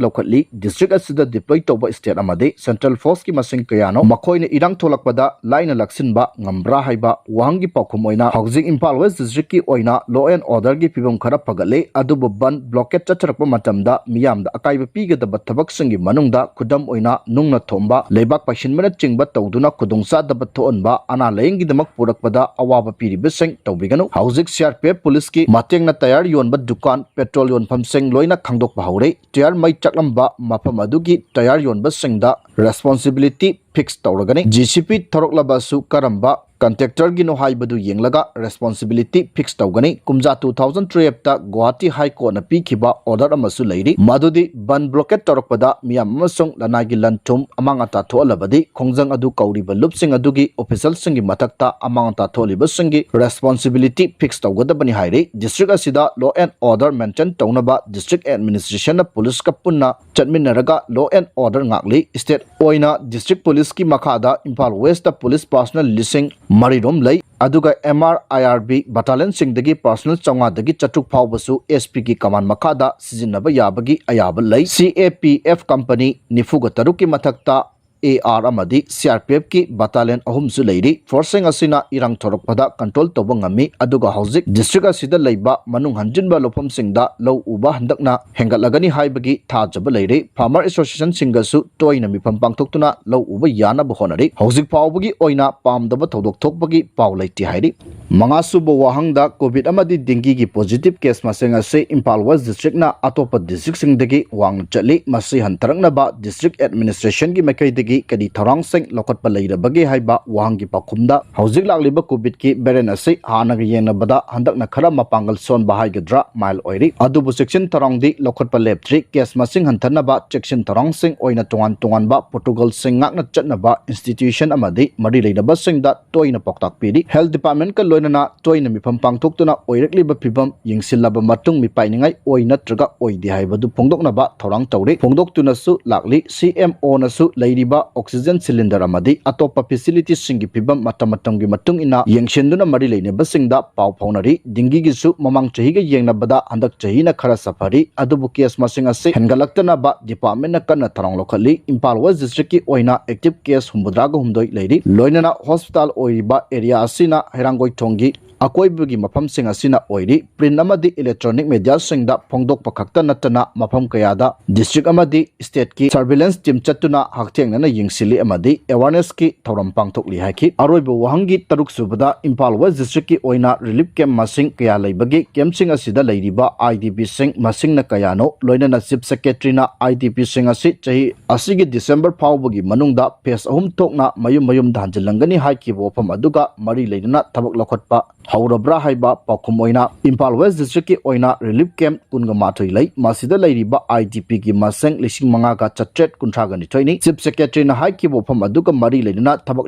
ꯂꯧꯈꯠꯂꯤ? ꯗꯤꯁꯇ꯭ꯔꯤꯛ ꯑꯁꯤꯗ ꯗꯤꯄ꯭ꯂꯣꯏ ꯇꯧꯕ ꯁ꯭ꯇꯦꯠ ꯑꯃꯗꯤ ꯁꯦꯟꯇ꯭ꯔꯦꯜ ꯐꯣꯔꯁꯀꯤ ꯃꯁꯤꯡ ꯀꯌꯥꯅꯣ? ꯃꯈꯣꯏꯅ ꯏꯔꯥꯡ ꯊꯣꯛꯂꯛꯄꯗ ꯂꯥꯏꯅ ꯂꯥꯛꯁꯤꯟꯕ ꯉꯝꯕ꯭ꯔꯥ ꯍꯥꯏꯕ ꯋꯥꯍꯪꯒꯤ ꯄꯥꯎꯈꯨꯝ ꯑꯣꯏꯅ, ꯍꯧꯖꯤꯛ ꯏꯝꯐꯥꯜ ꯋꯦꯁ꯭ꯠ ꯗꯤꯁꯇ꯭ꯔꯤꯛꯀꯤ ꯑꯣꯏꯅ ꯂꯣ ꯑꯦꯟꯗ ꯑꯣꯔꯗꯔꯒꯤ ꯐꯤꯕꯝ ꯈꯔ ꯐꯒꯠꯂꯦ, ꯑꯗꯨꯕꯨ ꯕꯟꯗ, ꯕ꯭ꯂꯣꯀꯦꯗ ꯆꯠꯊꯔꯛꯄ ꯃꯇꯝꯗ ꯃꯤꯌꯥꯝꯗ ꯑꯀꯥꯏꯕ ꯄꯤꯒꯗꯕ ꯊꯕꯛꯁꯤꯡꯒꯤ ꯃꯅꯨꯡꯗ, ꯈꯨꯗꯝ ꯑꯣꯏꯅ, ꯅꯨꯡꯅ ꯊꯣꯝꯕ, ꯂꯩꯕꯥꯛ ꯄꯥꯏꯁꯤꯟꯕꯅꯆꯤꯡꯕ ꯇꯧꯗꯨꯅ ꯈꯨꯗꯣꯡ ꯈꯨꯗꯣꯡꯆꯥꯗꯕ ꯊꯣꯛꯍꯟꯕ, ꯑꯅꯥ ꯂꯥꯌꯦꯡꯒꯤꯗꯃꯛ ꯄꯨꯔꯛꯄꯗ ꯑꯋꯥꯕ ꯄꯤꯔꯤꯕꯁꯤꯡ ꯇꯧꯕꯤꯒꯅꯨ꯫ ꯍꯧꯖꯤꯛ C R P F police ꯀꯤ ꯃꯇꯦꯡꯅ tyre ꯌꯣꯟꯕ ꯗꯨꯀꯥꯟ, petrol ꯌꯣꯟꯐꯝꯁꯤꯡ ꯂꯣꯏꯅ ꯈꯪꯗꯣꯛꯄ ꯍꯧꯔꯦ꯫ Tyre ꯃꯩ ꯆꯥꯛꯂꯝꯕ ꯃꯐꯝ ꯑꯗꯨꯒꯤ tyre ꯌꯣꯟꯕꯁꯤꯡꯗ responsibility fix ꯇꯧꯔꯒꯅꯤ꯫ J C B ꯊꯧꯔꯛꯂꯕꯁꯨ ꯀꯔꯝꯕ contractor ꯒꯤꯅꯣ ꯍꯥꯏꯕꯗꯨ ꯌꯦꯡꯂꯒ responsibility fix ꯇꯧꯒꯅꯤ꯫ ꯀꯨꯝꯖꯥ two thousand twelve ꯇ Guwahati High Court ꯅ ꯄꯤꯈꯤꯕ order ꯑꯃꯁꯨ ꯂꯩꯔꯤ, ꯃꯗꯨꯗꯤ ꯕꯟ blockade ꯇꯧꯔꯛꯄꯗ ꯃꯤꯌꯥꯝ ꯑꯃꯁꯨꯡ ꯂꯅꯥꯏꯒꯤ ꯂꯟ ꯊꯨꯝ ꯑꯃꯥꯡ ꯑꯇꯥ ꯊꯣꯛꯍꯜꯂꯕꯗꯤ ꯈꯣꯡꯖꯪ ꯑꯗꯨ ꯀꯧꯔꯤꯕ ꯂꯨꯞꯁꯤꯡ ꯑꯗꯨꯒꯤ official ꯁꯤꯡꯒꯤ ꯃꯊꯛꯇ ꯑꯃꯥꯡ ꯑꯇꯥ ꯊꯣꯛꯍꯜꯂꯤꯕꯁꯤꯡꯒꯤ responsibility fix ꯇꯧꯒꯗꯕꯅꯤ ꯍꯥꯏꯔꯤ꯫ District ꯑꯁꯤꯗ law and order maintain ꯇꯧꯅꯕ district administration ꯅ police ꯀ ꯄꯨꯟꯅ ꯆꯠꯃꯤꯟꯅꯔꯒ law and order ꯉꯥꯛꯂꯤ꯫ State ꯑꯣꯏꯅ district police ꯀꯤ ꯃꯈꯥꯗ ꯏꯝꯐꯥꯜ West ꯇ police personnel ꯂꯤꯁꯤꯡ ꯃꯔꯤ ꯔꯣꯝ ꯂꯩ, ꯑꯗꯨꯒ M R I R B battalion ꯁꯤꯡꯗꯒꯤ personnel ꯆꯥꯝꯃꯉꯥꯗꯒꯤ ꯆꯥꯇ꯭ꯔꯨꯛ ꯐꯥꯎꯕꯁꯨ S P ꯒꯤ command ꯃꯈꯥꯗ ꯁꯤꯖꯤꯟꯅꯕ ꯌꯥꯕꯒꯤ ꯑꯌꯥꯕ ꯂꯩ꯫ C A P F company ꯅꯤꯐꯨꯒ ꯇꯔꯨꯛ ꯀꯤ ꯃꯊꯛꯇ A R ꯑꯃꯗꯤ C R P F ꯀꯤ battalion ꯑꯍꯨꯝꯁꯨ ꯂꯩꯔꯤ꯫ Force ꯁꯤꯡ ꯑꯁꯤꯅ ꯏꯔꯥꯡ ꯊꯣꯔꯛꯄꯗ control ꯇꯧꯕ ꯉꯝꯃꯤ, ꯑꯗꯨꯒ ꯍꯧꯖꯤꯛ district ꯑꯁꯤꯗ ꯂꯩꯕ ꯃꯅꯨꯡ ꯍꯟꯖꯤꯟꯕ ꯂꯧꯐꯝꯁꯤꯡꯗ ꯂꯧ ꯎꯕ ꯍꯟꯗꯛꯅ ꯍꯦꯟꯒꯠꯂꯒꯅꯤ ꯍꯥꯏꯕꯒꯤ ꯊꯥꯖꯕ ꯂꯩꯔꯤ꯫ Farmer association ꯁꯤꯡꯒꯁꯨ ꯇꯣꯏꯅ ꯃꯤꯐꯝ ꯄꯥꯡꯊꯣꯛꯇꯨꯅ ꯂꯧ ꯎꯕ ꯌꯥꯅꯕ ꯍꯣꯠꯅꯔꯤ꯫ ꯍꯧꯖꯤꯛ ꯐꯥꯎꯕꯒꯤ ꯑꯣꯏꯅ ꯄꯥꯝꯗꯕ ꯊꯧꯗꯣꯛ ꯊꯣꯛꯄꯒꯤ ꯄꯥꯎ ꯂꯩꯇꯦ ꯍꯥꯏꯔꯤ꯫ ꯃꯉꯥꯁꯨꯕ ꯋꯥꯍꯪꯗ, COVID ꯑꯃꯗꯤ dengue ꯒꯤ positive case ꯃꯁꯤꯡ ꯑꯁꯤ ꯏꯝꯐꯥꯜ West district ꯅ ꯑꯇꯣꯞꯄ district ꯁꯤꯡꯗꯒꯤ ꯋꯥꯡꯅ ꯆꯠꯂꯤ꯫ ꯃꯁꯤ ꯍꯟꯊꯔꯛꯅꯕ district administration ꯒꯤ ꯃꯥꯏꯀꯩꯗꯒꯤ ꯀꯔꯤ ꯊꯧꯔꯥꯡꯁꯤꯡ ꯂꯧꯈꯠꯄ ꯂꯩꯔꯕꯒꯦ ꯍꯥꯏꯕ ꯋꯥꯍꯪꯒꯤ ꯄꯥꯎꯈꯨꯝꯗ, ꯍꯧꯖꯤꯛ ꯂꯥꯛꯂꯤꯕ COVID ꯀꯤ variant ꯑꯁꯤ ꯍꯥꯟꯅꯒ ꯌꯦꯡꯅꯕꯗ ꯍꯟꯗꯛꯅ ꯈꯔ ꯃꯄꯥꯡꯒꯜ ꯁꯣꯟꯕ ꯍꯥꯏꯒꯗ꯭ꯔꯥ mild ꯑꯣꯏꯔꯤ, ꯑꯗꯨꯕꯨ ꯆꯦꯛꯁꯤꯟ ꯊꯧꯔꯥꯡꯗꯤ ꯂꯧꯈꯠꯄ ꯂꯦꯞꯇ꯭ꯔꯤ꯫ Case ꯃꯁꯤꯡ ꯍꯟꯊꯅꯕ ꯆꯦꯛꯁꯤꯟ ꯊꯧꯔꯥꯡꯁꯤꯡ ꯑꯣꯏꯅ ꯇꯣꯉꯥꯟ ꯇꯣꯉꯥꯟꯕ protocol ꯁꯤꯡ ꯉꯥꯛꯅ ꯆꯠꯅꯕ institution ꯑꯃꯗꯤ ꯃꯔꯤ ꯂꯩꯅꯕꯁꯤꯡꯗ ꯇꯣꯏꯅ ꯄꯥꯎꯇꯥꯛ ꯄꯤꯔꯤ꯫ Health department ꯀ ꯂꯣꯏꯅꯅ ꯇꯣꯏꯅ ꯃꯤꯐꯝ ꯄꯥꯡꯊꯣꯛꯇꯨꯅ ꯑꯣꯏꯔꯛꯂꯤꯕ ꯐꯤꯚꯝ ꯌꯦꯡꯁꯤꯜꯂꯕ ꯃꯇꯨꯡ ꯃꯤꯄꯥꯏꯅꯤꯡꯉꯥꯏ ꯑꯣꯏ ꯅꯠꯇ꯭ꯔꯒ ꯑꯣꯏꯗꯦ ꯍꯥꯏꯕꯗꯨ ꯐꯣꯡꯗꯣꯛꯅꯕ ꯊꯧꯔꯥꯡ ꯇꯧꯔꯤ, ꯐꯣꯡꯗꯣꯛꯇꯨꯅꯁꯨ ꯂꯥꯛꯂꯤ꯫ C M O ꯅꯁꯨ ꯂꯩꯔꯤꯕ oxygen cylinder ꯑꯃꯗꯤ ꯑꯇꯣꯞꯄ facility ꯁꯤꯡꯒꯤ ꯐꯤꯚꯝ ꯃꯇꯝ ꯃꯇꯝꯒꯤ ꯃꯇꯨꯡ ꯏꯟꯅ ꯌꯦꯡꯁꯤꯟꯗꯨꯅ ꯃꯔꯤ ꯂꯩꯅꯕꯁꯤꯡꯗ ꯄꯥꯎ ꯐꯥꯎꯅꯔꯤ꯫ Dengue ꯒꯤꯁꯨ ꯃꯃꯥꯡ ꯆꯍꯤꯒ ꯌꯦꯡꯅꯕꯗ ꯍꯟꯗꯛ ꯆꯍꯤꯅ ꯈꯔ ꯁꯥꯐꯔꯤ, ꯑꯗꯨꯕꯨ case ꯃꯁꯤꯡ ꯑꯁꯤ ꯍꯦꯟꯒꯠꯂꯛꯇꯅꯕ department ꯅ ꯀꯟꯅ ꯊꯧꯔꯥꯡ ꯂꯧꯈꯠꯂꯤ꯫ ꯏꯝꯐꯥꯜ West district ꯀꯤ ꯑꯣꯏꯅ active case ꯍꯨꯝꯐꯨꯇꯔꯥꯒ ꯍꯨꯝꯗꯣꯏ ꯂꯩꯔꯤ꯫ ꯂꯣꯏꯅꯅ hospital ꯑꯣꯏꯔꯤꯕ area ꯑꯁꯤꯅ ꯍꯩꯔꯥꯡꯒꯣꯏꯊꯣꯡꯒꯤ ꯑꯀꯣꯏꯕꯒꯤ ꯃꯐꯝꯁꯤꯡ ꯑꯁꯤꯅ ꯑꯣꯏꯔꯤ꯫ Print ꯑꯃꯗꯤ electronic mediaꯁꯤꯡꯗ ꯐꯣꯡꯗꯣꯛꯄ ꯈꯛꯇ ꯅꯠꯇꯅ ꯃꯐꯝ ꯀꯌꯥꯗ district ꯑꯃꯗꯤ stateꯀꯤ surveillance team ꯆꯠꯇꯨꯅ ꯍꯛꯊꯦꯡꯅꯅ ꯌꯦꯡꯁꯤꯜꯂꯤ ꯑꯃꯗꯤ awarenessꯀꯤ ꯊꯧꯔꯝ ꯄꯥꯡꯊꯣꯛꯂꯤ ꯍꯥꯏꯈꯤ꯫ ꯑꯔꯣꯏꯕ ꯋꯥꯍꯪꯒꯤ ꯇꯔꯨꯛ ꯁꯨꯕꯗ ꯏꯝꯐꯥꯜ West districtꯀꯤ ꯑꯣꯏꯅ relief camp ꯃꯁꯤꯡ ꯀꯌꯥ ꯂꯩꯕꯒꯦ? Campꯁꯤꯡ ꯑꯁꯤꯗ ꯂꯩꯔꯤꯕ IDPꯁꯤꯡ ꯃꯁꯤꯡꯅ ꯀꯌꯥꯅꯣ? ꯂꯣꯏꯅꯅ Chief Secretaryꯅ IDPꯁꯤꯡ ꯑꯁꯤ ꯆꯍꯤ ꯑꯁꯤꯒꯤ December ꯐꯥꯎꯕꯒꯤ ꯃꯅꯨꯡꯗ phase ꯑꯍꯨꯝ ꯊꯣꯛꯅ ꯃꯌꯨꯝ ꯃꯌꯨꯝꯗ ꯍꯟꯖꯤꯜꯂꯝꯒꯅꯤ ꯍꯥꯏꯈꯤꯕ ꯋꯥꯐꯝ ꯑꯗꯨꯒ ꯃꯔꯤ ꯂꯩꯅꯅ ꯊꯕꯛ ꯂꯧꯈꯠꯄ ꯍꯧꯔꯕ꯭ꯔꯥ ꯍꯥꯏꯕ ꯄꯥꯎꯈꯨꯝ ꯑꯣꯏꯅ ꯏꯝꯐꯥꯜ West districtꯀꯤ ꯑꯣꯏꯅ relief camp ꯀꯨꯟꯒ ꯃꯥꯊꯣꯏ ꯂꯩ꯫ ꯃꯁꯤꯗ ꯂꯩꯔꯤꯕ IDPꯒꯤ ꯃꯁꯤꯡ ꯂꯤꯁꯤꯡ ꯃꯉꯥꯒ ꯆꯥꯇ꯭ꯔꯦꯠ ꯀꯨꯟꯊ꯭ꯔꯥꯒ ꯅꯤꯊꯣꯏꯅꯤ꯫ Chief Secretaryꯅ ꯍꯥꯏꯈꯤꯕ ꯋꯥꯐꯝ ꯑꯗꯨꯒ ꯃꯔꯤ ꯂꯩꯅꯅ ꯊꯕꯛ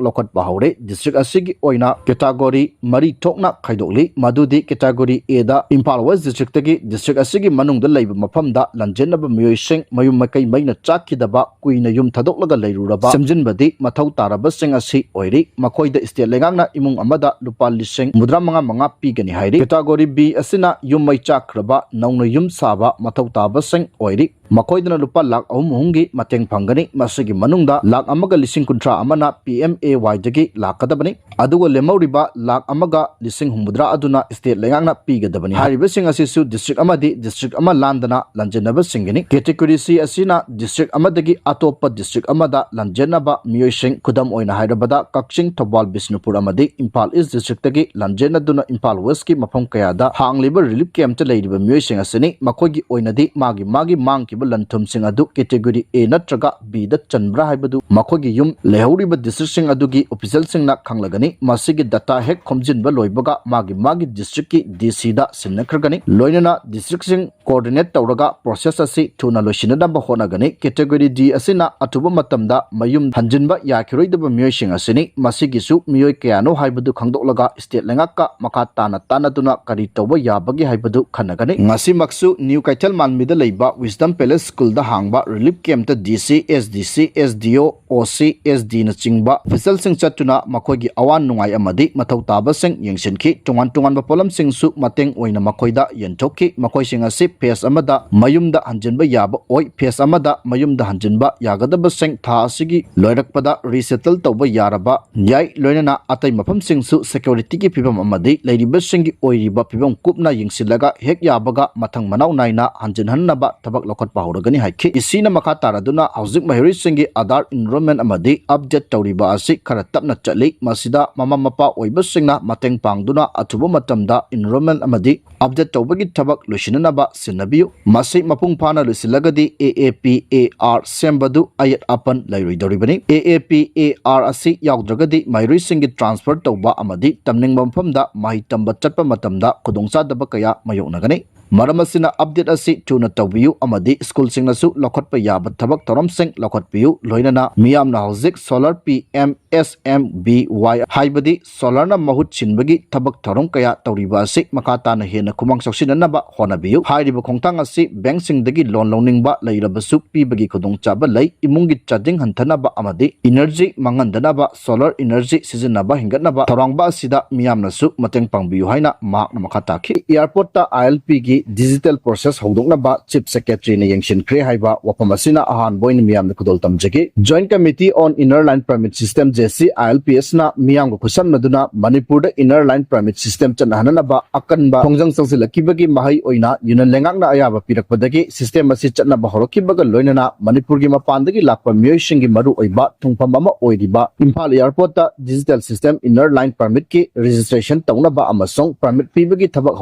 ꯂꯧꯈꯠꯄ ꯍꯧꯔꯦ꯫ District ꯑꯁꯤꯒꯤ ꯑꯣꯏꯅ category ꯃꯔꯤ ꯊꯣꯛꯅ ꯈꯥꯏꯗꯣꯛꯂꯤ꯫ ꯃꯗꯨꯗꯤ category Aꯗ ꯏꯝꯐꯥꯜ West districtꯇꯒꯤ district ꯑꯁꯤꯒꯤ ꯃꯅꯨꯡꯗ ꯂꯩꯕ ꯃꯐꯝꯗ ꯂꯥꯟꯖꯦꯟꯅꯕ ꯃꯤꯑꯣꯏꯁꯤꯡ, ꯃꯌꯨꯝ ꯃꯀꯩ ꯃꯩꯅ ꯆꯥꯛꯈꯤꯗꯕ, ꯀꯨꯏꯅ ꯌꯨꯝ ꯊꯥꯗꯣꯛꯂꯒ ꯂꯩꯔꯨꯔꯕ, ꯁꯦꯝꯖꯤꯟꯕꯗꯤ ꯃꯊꯧ ꯇꯥꯔꯕꯁꯤꯡ ꯑꯁꯤ ꯑꯣꯏꯔꯤ꯫ ꯃꯈꯣꯏꯗ state ꯂꯩꯉꯥꯛꯅ ꯏꯃꯨꯡ ꯑꯃꯗ ꯂꯨꯄꯥ ꯂꯤꯁꯤꯡ ꯍꯨꯝꯐꯨꯇꯔꯥ ꯃꯉꯥ ꯃꯉꯥ ꯄꯤꯒꯅꯤ ꯍꯥꯏꯔꯤ꯫ Category B ꯑꯁꯤꯅ ꯌꯨꯝ ꯃꯩ ꯆꯥꯛꯈ꯭ꯔꯕ, ꯅꯧꯅ ꯌꯨꯝ ꯁꯥꯕ ꯃꯊꯧ ꯇꯥꯕꯁꯤꯡ ꯑꯣꯏꯔꯤ꯫ ꯃꯈꯣꯏꯗꯅ ꯂꯨꯄꯥ ꯂꯥꯈ ꯑꯍꯨꯝ ꯑꯍꯨꯝꯒꯤ ꯃꯇꯦꯡ ꯐꯪꯒꯅꯤ꯫ ꯃꯁꯤꯒꯤ ꯃꯅꯨꯡꯗ ꯂꯥꯈ ꯑꯃꯒ ꯂꯤꯁꯤꯡ ꯀꯨꯟꯊ꯭ꯔꯥ ꯑꯃꯅ PMAYꯗꯒꯤ ꯂꯥꯛꯀꯗꯕꯅꯤ꯫ ꯑꯗꯨꯒ ꯂꯦꯝꯍꯧꯔꯤꯕ ꯂꯥꯈ ꯑꯃꯒ ꯂꯤꯁꯤꯡ ꯍꯨꯝꯐꯨꯇꯔꯥ ꯑꯗꯨꯅ state ꯂꯩꯉꯥꯛꯅ ꯄꯤꯒꯗꯕꯅꯤ꯫ ꯍꯥꯏꯔꯤꯕꯁꯤꯡ ꯑꯁꯤꯁꯨ district ꯑꯃꯗꯤ district ꯑꯃ ꯂꯥꯟꯗꯅ ꯂꯥꯟꯖꯦꯟꯅꯕꯁꯤꯡꯒꯤꯅꯤ꯫ Category C ꯑꯁꯤꯅ district ꯑꯃꯗꯒꯤ ꯑꯇꯣꯞꯄ district ꯑꯃꯗ ꯂꯥꯟꯖꯦꯟꯅꯕ ꯃꯤꯑꯣꯏꯁꯤꯡ, ꯈꯨꯗꯝ ꯑꯣꯏꯅ ꯍꯥꯏꯔꯕꯗ ꯀꯛꯆꯤꯡ, ꯊꯧꯕꯥꯜ, ꯕꯤꯁꯅꯨꯄꯨꯔ ꯑꯃꯗꯤ ꯏꯝꯐꯥꯜ East districtꯇꯒꯤ ꯂꯥꯟꯖꯦꯟꯅꯗꯨꯅ ꯏꯝꯐꯥꯜ Westꯀꯤ ꯃꯐꯝ ꯀꯌꯥꯗ ꯍꯥꯡꯂꯤꯕ relief campꯇ ꯂꯩꯔꯤꯕ ꯃꯤꯑꯣꯏꯁꯤꯡ ꯑꯁꯤꯅꯤ꯫ ꯃꯈꯣꯏꯒꯤ ꯑꯣꯏꯅꯗꯤ ꯃꯥꯒꯤ ꯃꯥꯒꯤ ꯃꯥꯡꯈꯤꯕ ꯂꯟ ꯊꯨꯝꯁꯤꯡ ꯑꯗꯨ category A ꯅꯠꯇ꯭ꯔꯒ Bꯗ ꯆꯟꯕ꯭ꯔꯥ ꯍꯥꯏꯕꯗꯨ, ꯃꯈꯣꯏꯒꯤ ꯌꯨꯝ ꯂꯩꯍꯧꯔꯤꯕ districtꯁꯤꯡ ꯑꯗꯨꯒꯤ officialꯁꯤꯡꯅ ꯈꯪꯂꯒꯅꯤ꯫ ꯃꯁꯤꯒꯤ data ꯍꯦꯛ ꯈꯣꯝꯖꯤꯟꯕ ꯂꯣꯏꯕꯒ ꯃꯥꯒꯤ ꯃꯥꯒꯤ districtꯀꯤ DCꯗ ꯁꯤꯟꯅꯈ꯭ꯔꯒꯅꯤ꯫ ꯂꯣꯏꯅꯅ districtꯁꯤꯡ coordinate ꯇꯧꯔꯒ process ꯑꯁꯤ ꯊꯨꯅ ꯂꯣꯏꯁꯤꯟꯅꯅꯕ ꯍꯣꯠꯅꯒꯅꯤ꯫ Category D ꯑꯁꯤꯅ ꯑꯊꯨꯕ ꯃꯇꯝꯗ ꯃꯌꯨꯝ ꯍꯟꯖꯤꯟꯕ ꯌꯥꯈꯤꯔꯣꯏꯗꯕ ꯃꯤꯑꯣꯏꯁꯤꯡ ꯑꯁꯤꯅꯤ꯫ ꯃꯁꯤꯒꯤꯁꯨ ꯃꯤꯑꯣꯏ ꯀꯌꯥꯅꯣ ꯍꯥꯏꯕꯗꯨ ꯈꯪꯗꯣꯛꯂꯒ state ꯂꯩꯉꯥꯛꯀ ꯃꯈꯥ ꯇꯥꯅ ꯇꯥꯟꯅꯗꯨꯅ ꯀꯔꯤ ꯇꯧꯕ ꯌꯥꯕꯒꯦ ꯍꯥꯏꯕꯗꯨ ꯈꯟꯅꯒꯅꯤ꯫ ꯉꯁꯤꯃꯛꯁꯨ New ꯀꯩꯊꯦꯜ ꯃꯥꯟꯕꯤꯗ ꯂꯩꯕ Wisdom Palace Schoolꯗ ꯍꯥꯡꯕ relief campꯇ DC, SDC, SDO, OC, SDꯅꯆꯤꯡꯕ officialꯁꯤꯡ ꯆꯠꯇꯨꯅ ꯃꯈꯣꯏꯒꯤ ꯑꯋꯥ ꯅꯨꯡꯉꯥꯏ ꯑꯃꯗꯤ ꯃꯊꯧ ꯇꯥꯕꯁꯤꯡ ꯌꯦꯡꯁꯤꯟꯈꯤ꯫ ꯇꯣꯉꯥꯟ ꯇꯣꯉꯥꯟꯕ ꯄꯣꯠꯂꯝꯁꯤꯡꯁꯨ ꯃꯇꯦꯡ ꯑꯣꯏꯅ ꯃꯈꯣꯏꯗ ꯌꯦꯟꯊꯣꯛꯈꯤ꯫ ꯃꯈꯣꯏꯁꯤꯡ ꯑꯁꯤ ꯐꯦꯁ ꯑꯃꯗ ꯃꯌꯨꯝꯗ ꯍꯟꯖꯤꯟꯕ ꯌꯥꯕ ꯑꯣꯏ꯫ ꯐꯦꯁ ꯑꯃꯗ ꯃꯌꯨꯝꯗ ꯍꯟꯖꯤꯟꯕ ꯌꯥꯒꯗꯕꯁꯤꯡ ꯊꯥ ꯑꯁꯤꯒꯤ ꯂꯣꯏꯔꯛꯄꯗ ꯔꯤꯁꯦꯇꯜ ꯇꯧꯕ ꯌꯥꯔꯕ ꯌꯥꯏ꯫ ꯂꯣꯏꯅꯅ ꯑꯇꯩ ꯃꯐꯝꯁꯤꯡꯁꯨ ꯁꯦꯀ꯭ꯌꯨꯔꯤꯇꯤꯒꯤ ꯐꯤꯕꯝ ꯑꯃꯗꯤ ꯂꯩꯔꯤꯕꯁꯤꯡꯒꯤ ꯑꯣꯏꯔꯤꯕ ꯐꯤꯕꯝ ꯀꯨꯞꯅ ꯌꯦꯡꯁꯤꯜꯂꯒ ꯍꯦꯛ ꯌꯥꯕꯒ ꯃꯊꯪ ꯃꯅꯥꯎ ꯅꯥꯏꯅ ꯍꯟꯖꯤꯟꯍꯟꯅꯕ ꯊꯕꯛ ꯂꯧꯈꯠꯄ ꯍꯧꯔꯒꯅꯤ ꯍꯥꯏꯈꯤ꯫ ꯏꯁꯤꯅ ꯃꯈꯥ ꯇꯥꯔꯗꯨꯅ ꯍꯧꯖꯤꯛ ꯃꯍꯩꯔꯣꯏꯁꯤꯡꯒꯤ ꯑꯥꯙꯥꯔ ꯏꯟꯔꯣꯜꯃꯦꯟ ꯑꯃꯗꯤ ꯑꯞꯗꯦꯠ ꯇꯧꯔꯤꯕ ꯑꯁꯤ ꯈꯔ ꯇꯞꯅ ꯆꯠꯂꯤ꯫ ꯃꯁꯤꯗ ꯃꯃꯥ ꯃꯄꯥ ꯑꯣꯏꯕꯁꯤꯡꯅ ꯃꯇꯦꯡ ꯄꯥꯡꯗꯨꯅ ꯑꯊꯨꯕ ꯃꯇꯝꯗ ꯏꯟꯔꯣꯜꯃꯦꯟ ꯑꯃꯗꯤ ꯑꯞꯗꯦꯠ ꯇꯧꯕꯒꯤ ꯊꯕꯛ ꯂꯣꯏꯁꯤꯟꯅꯅꯕ ꯁꯤꯟꯅꯕꯤꯌꯨ꯫ ꯃꯁꯤ ꯃꯄꯨꯡ ꯐꯥꯅ ꯂꯣꯏꯁꯤꯜꯂꯒꯗꯤ ꯑꯦ ꯑꯦ ꯄꯤ ꯑꯦ ꯑꯥꯔ ꯁꯦꯝꯕꯗꯨ ꯑꯌꯦꯠ ꯑꯄꯟ ꯂꯩꯔꯣꯏꯗꯧꯔꯤꯕꯅꯤ꯫ ꯑꯦ ꯑꯦ ꯄꯤ ꯑꯦ ꯑꯥꯔ ꯑꯁꯤ ꯌꯥꯎꯗ꯭ꯔꯒꯗꯤ ꯃꯍꯩꯔꯣꯏꯁꯤꯡꯒꯤ ꯇ꯭ꯔꯥꯟꯁꯐꯔ ꯇꯧꯕ ꯑꯃꯗꯤ ꯇꯝꯅꯤꯡꯕ ꯃꯐꯝꯗ ꯃꯍꯩ ꯇꯝꯕ ꯆꯠꯄ ꯃꯇꯝꯗ ꯈꯨꯗꯣꯡꯆꯥꯗꯕ ꯀꯌꯥ ꯃꯥꯌꯣꯛꯅꯒꯅꯤ꯫ ꯃꯔꯝ ꯑꯁꯤꯅ, ꯑꯞꯗꯦꯠ ꯑꯁꯤ ꯊꯨꯅ ꯇꯧꯕꯤꯌꯨ ꯑꯃꯗꯤ ꯁ꯭ꯀꯨꯜꯁꯤꯡꯅꯁꯨ ꯂꯧꯈꯠꯄ ꯌꯥꯕ ꯊꯕꯛ ꯊꯧꯔꯝꯁꯤꯡ ꯂꯧꯈꯠꯄꯤꯌꯨ꯫ ꯂꯣꯏꯅꯅ ꯃꯤꯌꯥꯝꯅ ꯍꯧꯖꯤꯛ ꯁꯣꯂꯔ ꯄꯤ ꯑꯦꯝ ꯑꯦꯁ ꯑꯦꯝ ꯕꯤ ꯋꯥꯏ ꯍꯥꯏꯕꯗꯤ ꯁꯣꯂꯔꯅ ꯃꯍꯨꯠ ꯁꯤꯟꯕꯒꯤ ꯊꯕꯛ ꯊꯧꯔꯝ ꯀꯌꯥ ꯇꯧꯔꯤꯕ ꯑꯁꯤ ꯃꯈꯥ ꯇꯥꯅ ꯍꯦꯟꯅ ꯈꯨꯃꯥꯡ ꯆꯥꯎꯁꯤꯟꯅꯅꯕ ꯍꯣꯠꯅꯕꯤꯌꯨ꯫ ꯍꯥꯏꯔꯤꯕ ꯈꯣꯡꯊꯥꯡ ꯑꯁꯤ ꯕꯦꯡꯁꯤꯡꯗꯒꯤ ꯂꯣꯟ ꯂꯧꯅꯤꯡꯕ ꯂꯩꯔꯕꯁꯨ ꯄꯤꯕꯒꯤ ꯈꯨꯗꯣꯡꯆꯥꯕ ꯂꯩ꯫ ꯏꯃꯨꯡꯒꯤ ꯆꯥꯗꯤꯡ ꯍꯟꯊꯅꯕ ꯑꯃꯗꯤ ꯏꯅꯔꯖꯤ ꯃꯥꯡꯍꯟꯗꯅꯕ ꯁꯣꯂꯔ ꯏꯅꯔꯖꯤ ꯁꯤꯖꯤꯟꯅꯕ ꯍꯦꯟꯒꯠꯅꯕ ꯊꯧꯔꯥꯡꯕ ꯑꯁꯤꯗ ꯃꯤꯌꯥꯝꯅꯁꯨ ꯃꯇꯦꯡ ꯄꯥꯡꯕꯤꯌꯨ ꯍꯥꯏꯅ ꯃꯍꯥꯛꯅ ꯃꯈꯥ ꯇꯥꯈꯤ꯫ ꯑꯦꯌꯥꯔꯄꯣꯔꯠꯇ ꯑꯥꯏ ꯑꯦꯜ ꯄꯤꯒꯤ ꯗꯤꯖꯤꯇꯦꯜ ꯄ꯭ꯔꯣꯁꯦꯁ ꯍꯧꯗꯣꯛꯅꯕ ꯆꯤꯐ ꯁꯦꯀ꯭ꯔꯦꯇꯔꯤꯅ ꯌꯦꯡꯁꯤꯟꯈ꯭ꯔꯦ ꯍꯥꯏꯕ ꯋꯥꯐꯝ ꯑꯁꯤꯅ ꯑꯍꯥꯟꯕ ꯑꯣꯏꯅ ꯃꯤꯌꯥꯝꯗ ꯈꯨꯗꯣꯜ ꯇꯝꯖꯒꯦ꯫ Joint Committee on Inner Line Permit System, J C I L P S ꯅ ꯃꯤꯌꯥꯝꯒ ꯈꯨꯠꯁꯝꯅꯗꯨꯅ ꯃꯅꯤꯄꯨꯔꯗ ꯏꯅꯔ ꯂꯥꯏꯟ ꯄꯔꯃꯤꯠ ꯁꯤꯁꯇꯦꯝ ꯆꯠꯅꯍꯟꯅꯅꯕ ꯑꯀꯟꯕ ꯈꯣꯡꯖꯪ ꯆꯪꯁꯤꯜꯂꯛꯈꯤꯕꯒꯤ ꯃꯍꯩ ꯑꯣꯏꯅ ꯌꯨꯅꯤꯌꯟ ꯂꯩꯉꯥꯛꯅ ꯑꯌꯥꯕ ꯄꯤꯔꯛꯄꯗꯒꯤ ꯁꯤꯁꯇꯦꯝ ꯑꯁꯤ ꯆꯠꯅꯕ ꯍꯧꯔꯛꯈꯤꯕꯒ ꯂꯣꯏꯅꯅ ꯃꯅꯤꯄꯨꯔꯒꯤ ꯃꯄꯥꯟꯗꯒꯤ ꯂꯥꯛꯄ ꯃꯤꯑꯣꯏꯁꯤꯡꯒꯤ ꯃꯔꯨꯑꯣꯏꯕ ꯊꯨꯡꯐꯝ ꯑꯃ ꯑꯣꯏꯔꯤꯕ ꯏꯝꯐꯥꯜ ꯑꯦꯌꯥꯔꯄꯣꯔꯠꯇ ꯗꯤꯖꯤꯇꯦꯜ ꯁꯤꯁꯇꯦꯝ ꯏꯅꯔ ꯂꯥꯏꯟ ꯄꯔꯃꯤꯠꯀꯤ ꯔꯦꯖꯤꯁꯇ꯭ꯔꯦꯁꯟ ꯇꯧꯅꯕ ꯑꯃꯁꯨꯡ ꯄꯔꯃꯤꯠ ꯄꯤꯕꯒꯤ ꯊꯕꯛ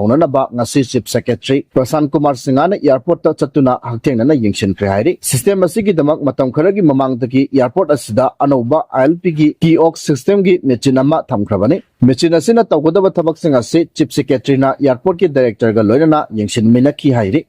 ꯍꯧꯅꯅꯕ ꯉꯁꯤ ꯆꯤꯐ ꯁꯦꯀ꯭ꯔꯦꯇꯔꯤ ꯄ꯭ꯔꯁꯥꯟ ꯀꯨꯃꯥꯔ ꯁꯤꯡꯍꯅ ꯑꯦꯌꯥꯔꯄꯣꯔꯠꯇ ꯆꯠꯇꯨꯅ ꯍꯛꯊꯦꯡꯅꯅ ꯌꯦꯡꯁꯤꯟꯈ꯭ꯔꯦ ꯍꯥꯏꯔꯤ꯫ ꯁꯤꯁꯇꯦꯝ ꯑꯁꯤꯒꯤꯗꯃꯛ ꯃꯇꯝ ꯈꯔꯒꯤ ꯃꯃꯥꯡꯗꯒꯤ ꯑꯦꯌꯥꯔꯄꯣꯔꯠ ꯑꯁꯤꯗ ꯑꯅꯧꯕ ꯑꯥꯏ ꯑꯦꯜ ꯄꯤꯒꯤ ꯀꯤꯑꯣꯛ ꯁꯤꯁꯇꯦꯝꯒꯤ ꯃꯦꯆꯤꯟ ꯑꯃ ꯊꯝꯈ꯭ꯔꯕꯅꯤ꯫ ꯃꯦꯆꯤꯟ ꯑꯁꯤꯅ ꯇꯧꯒꯗꯕ ꯊꯕꯛꯁꯤꯡ ꯑꯁꯤ ꯆꯤꯐ ꯁꯦꯀ꯭ꯔꯦꯇꯔꯤꯅ ꯑꯦꯌꯥꯔꯄꯣꯔꯠꯀꯤ ꯗꯥꯏꯔꯦꯛꯇꯔꯒ ꯂꯣꯏꯅꯅ ꯌꯦꯡꯁꯤꯟꯃꯤꯟꯅꯈꯤ ꯍꯥꯏꯔꯤ꯫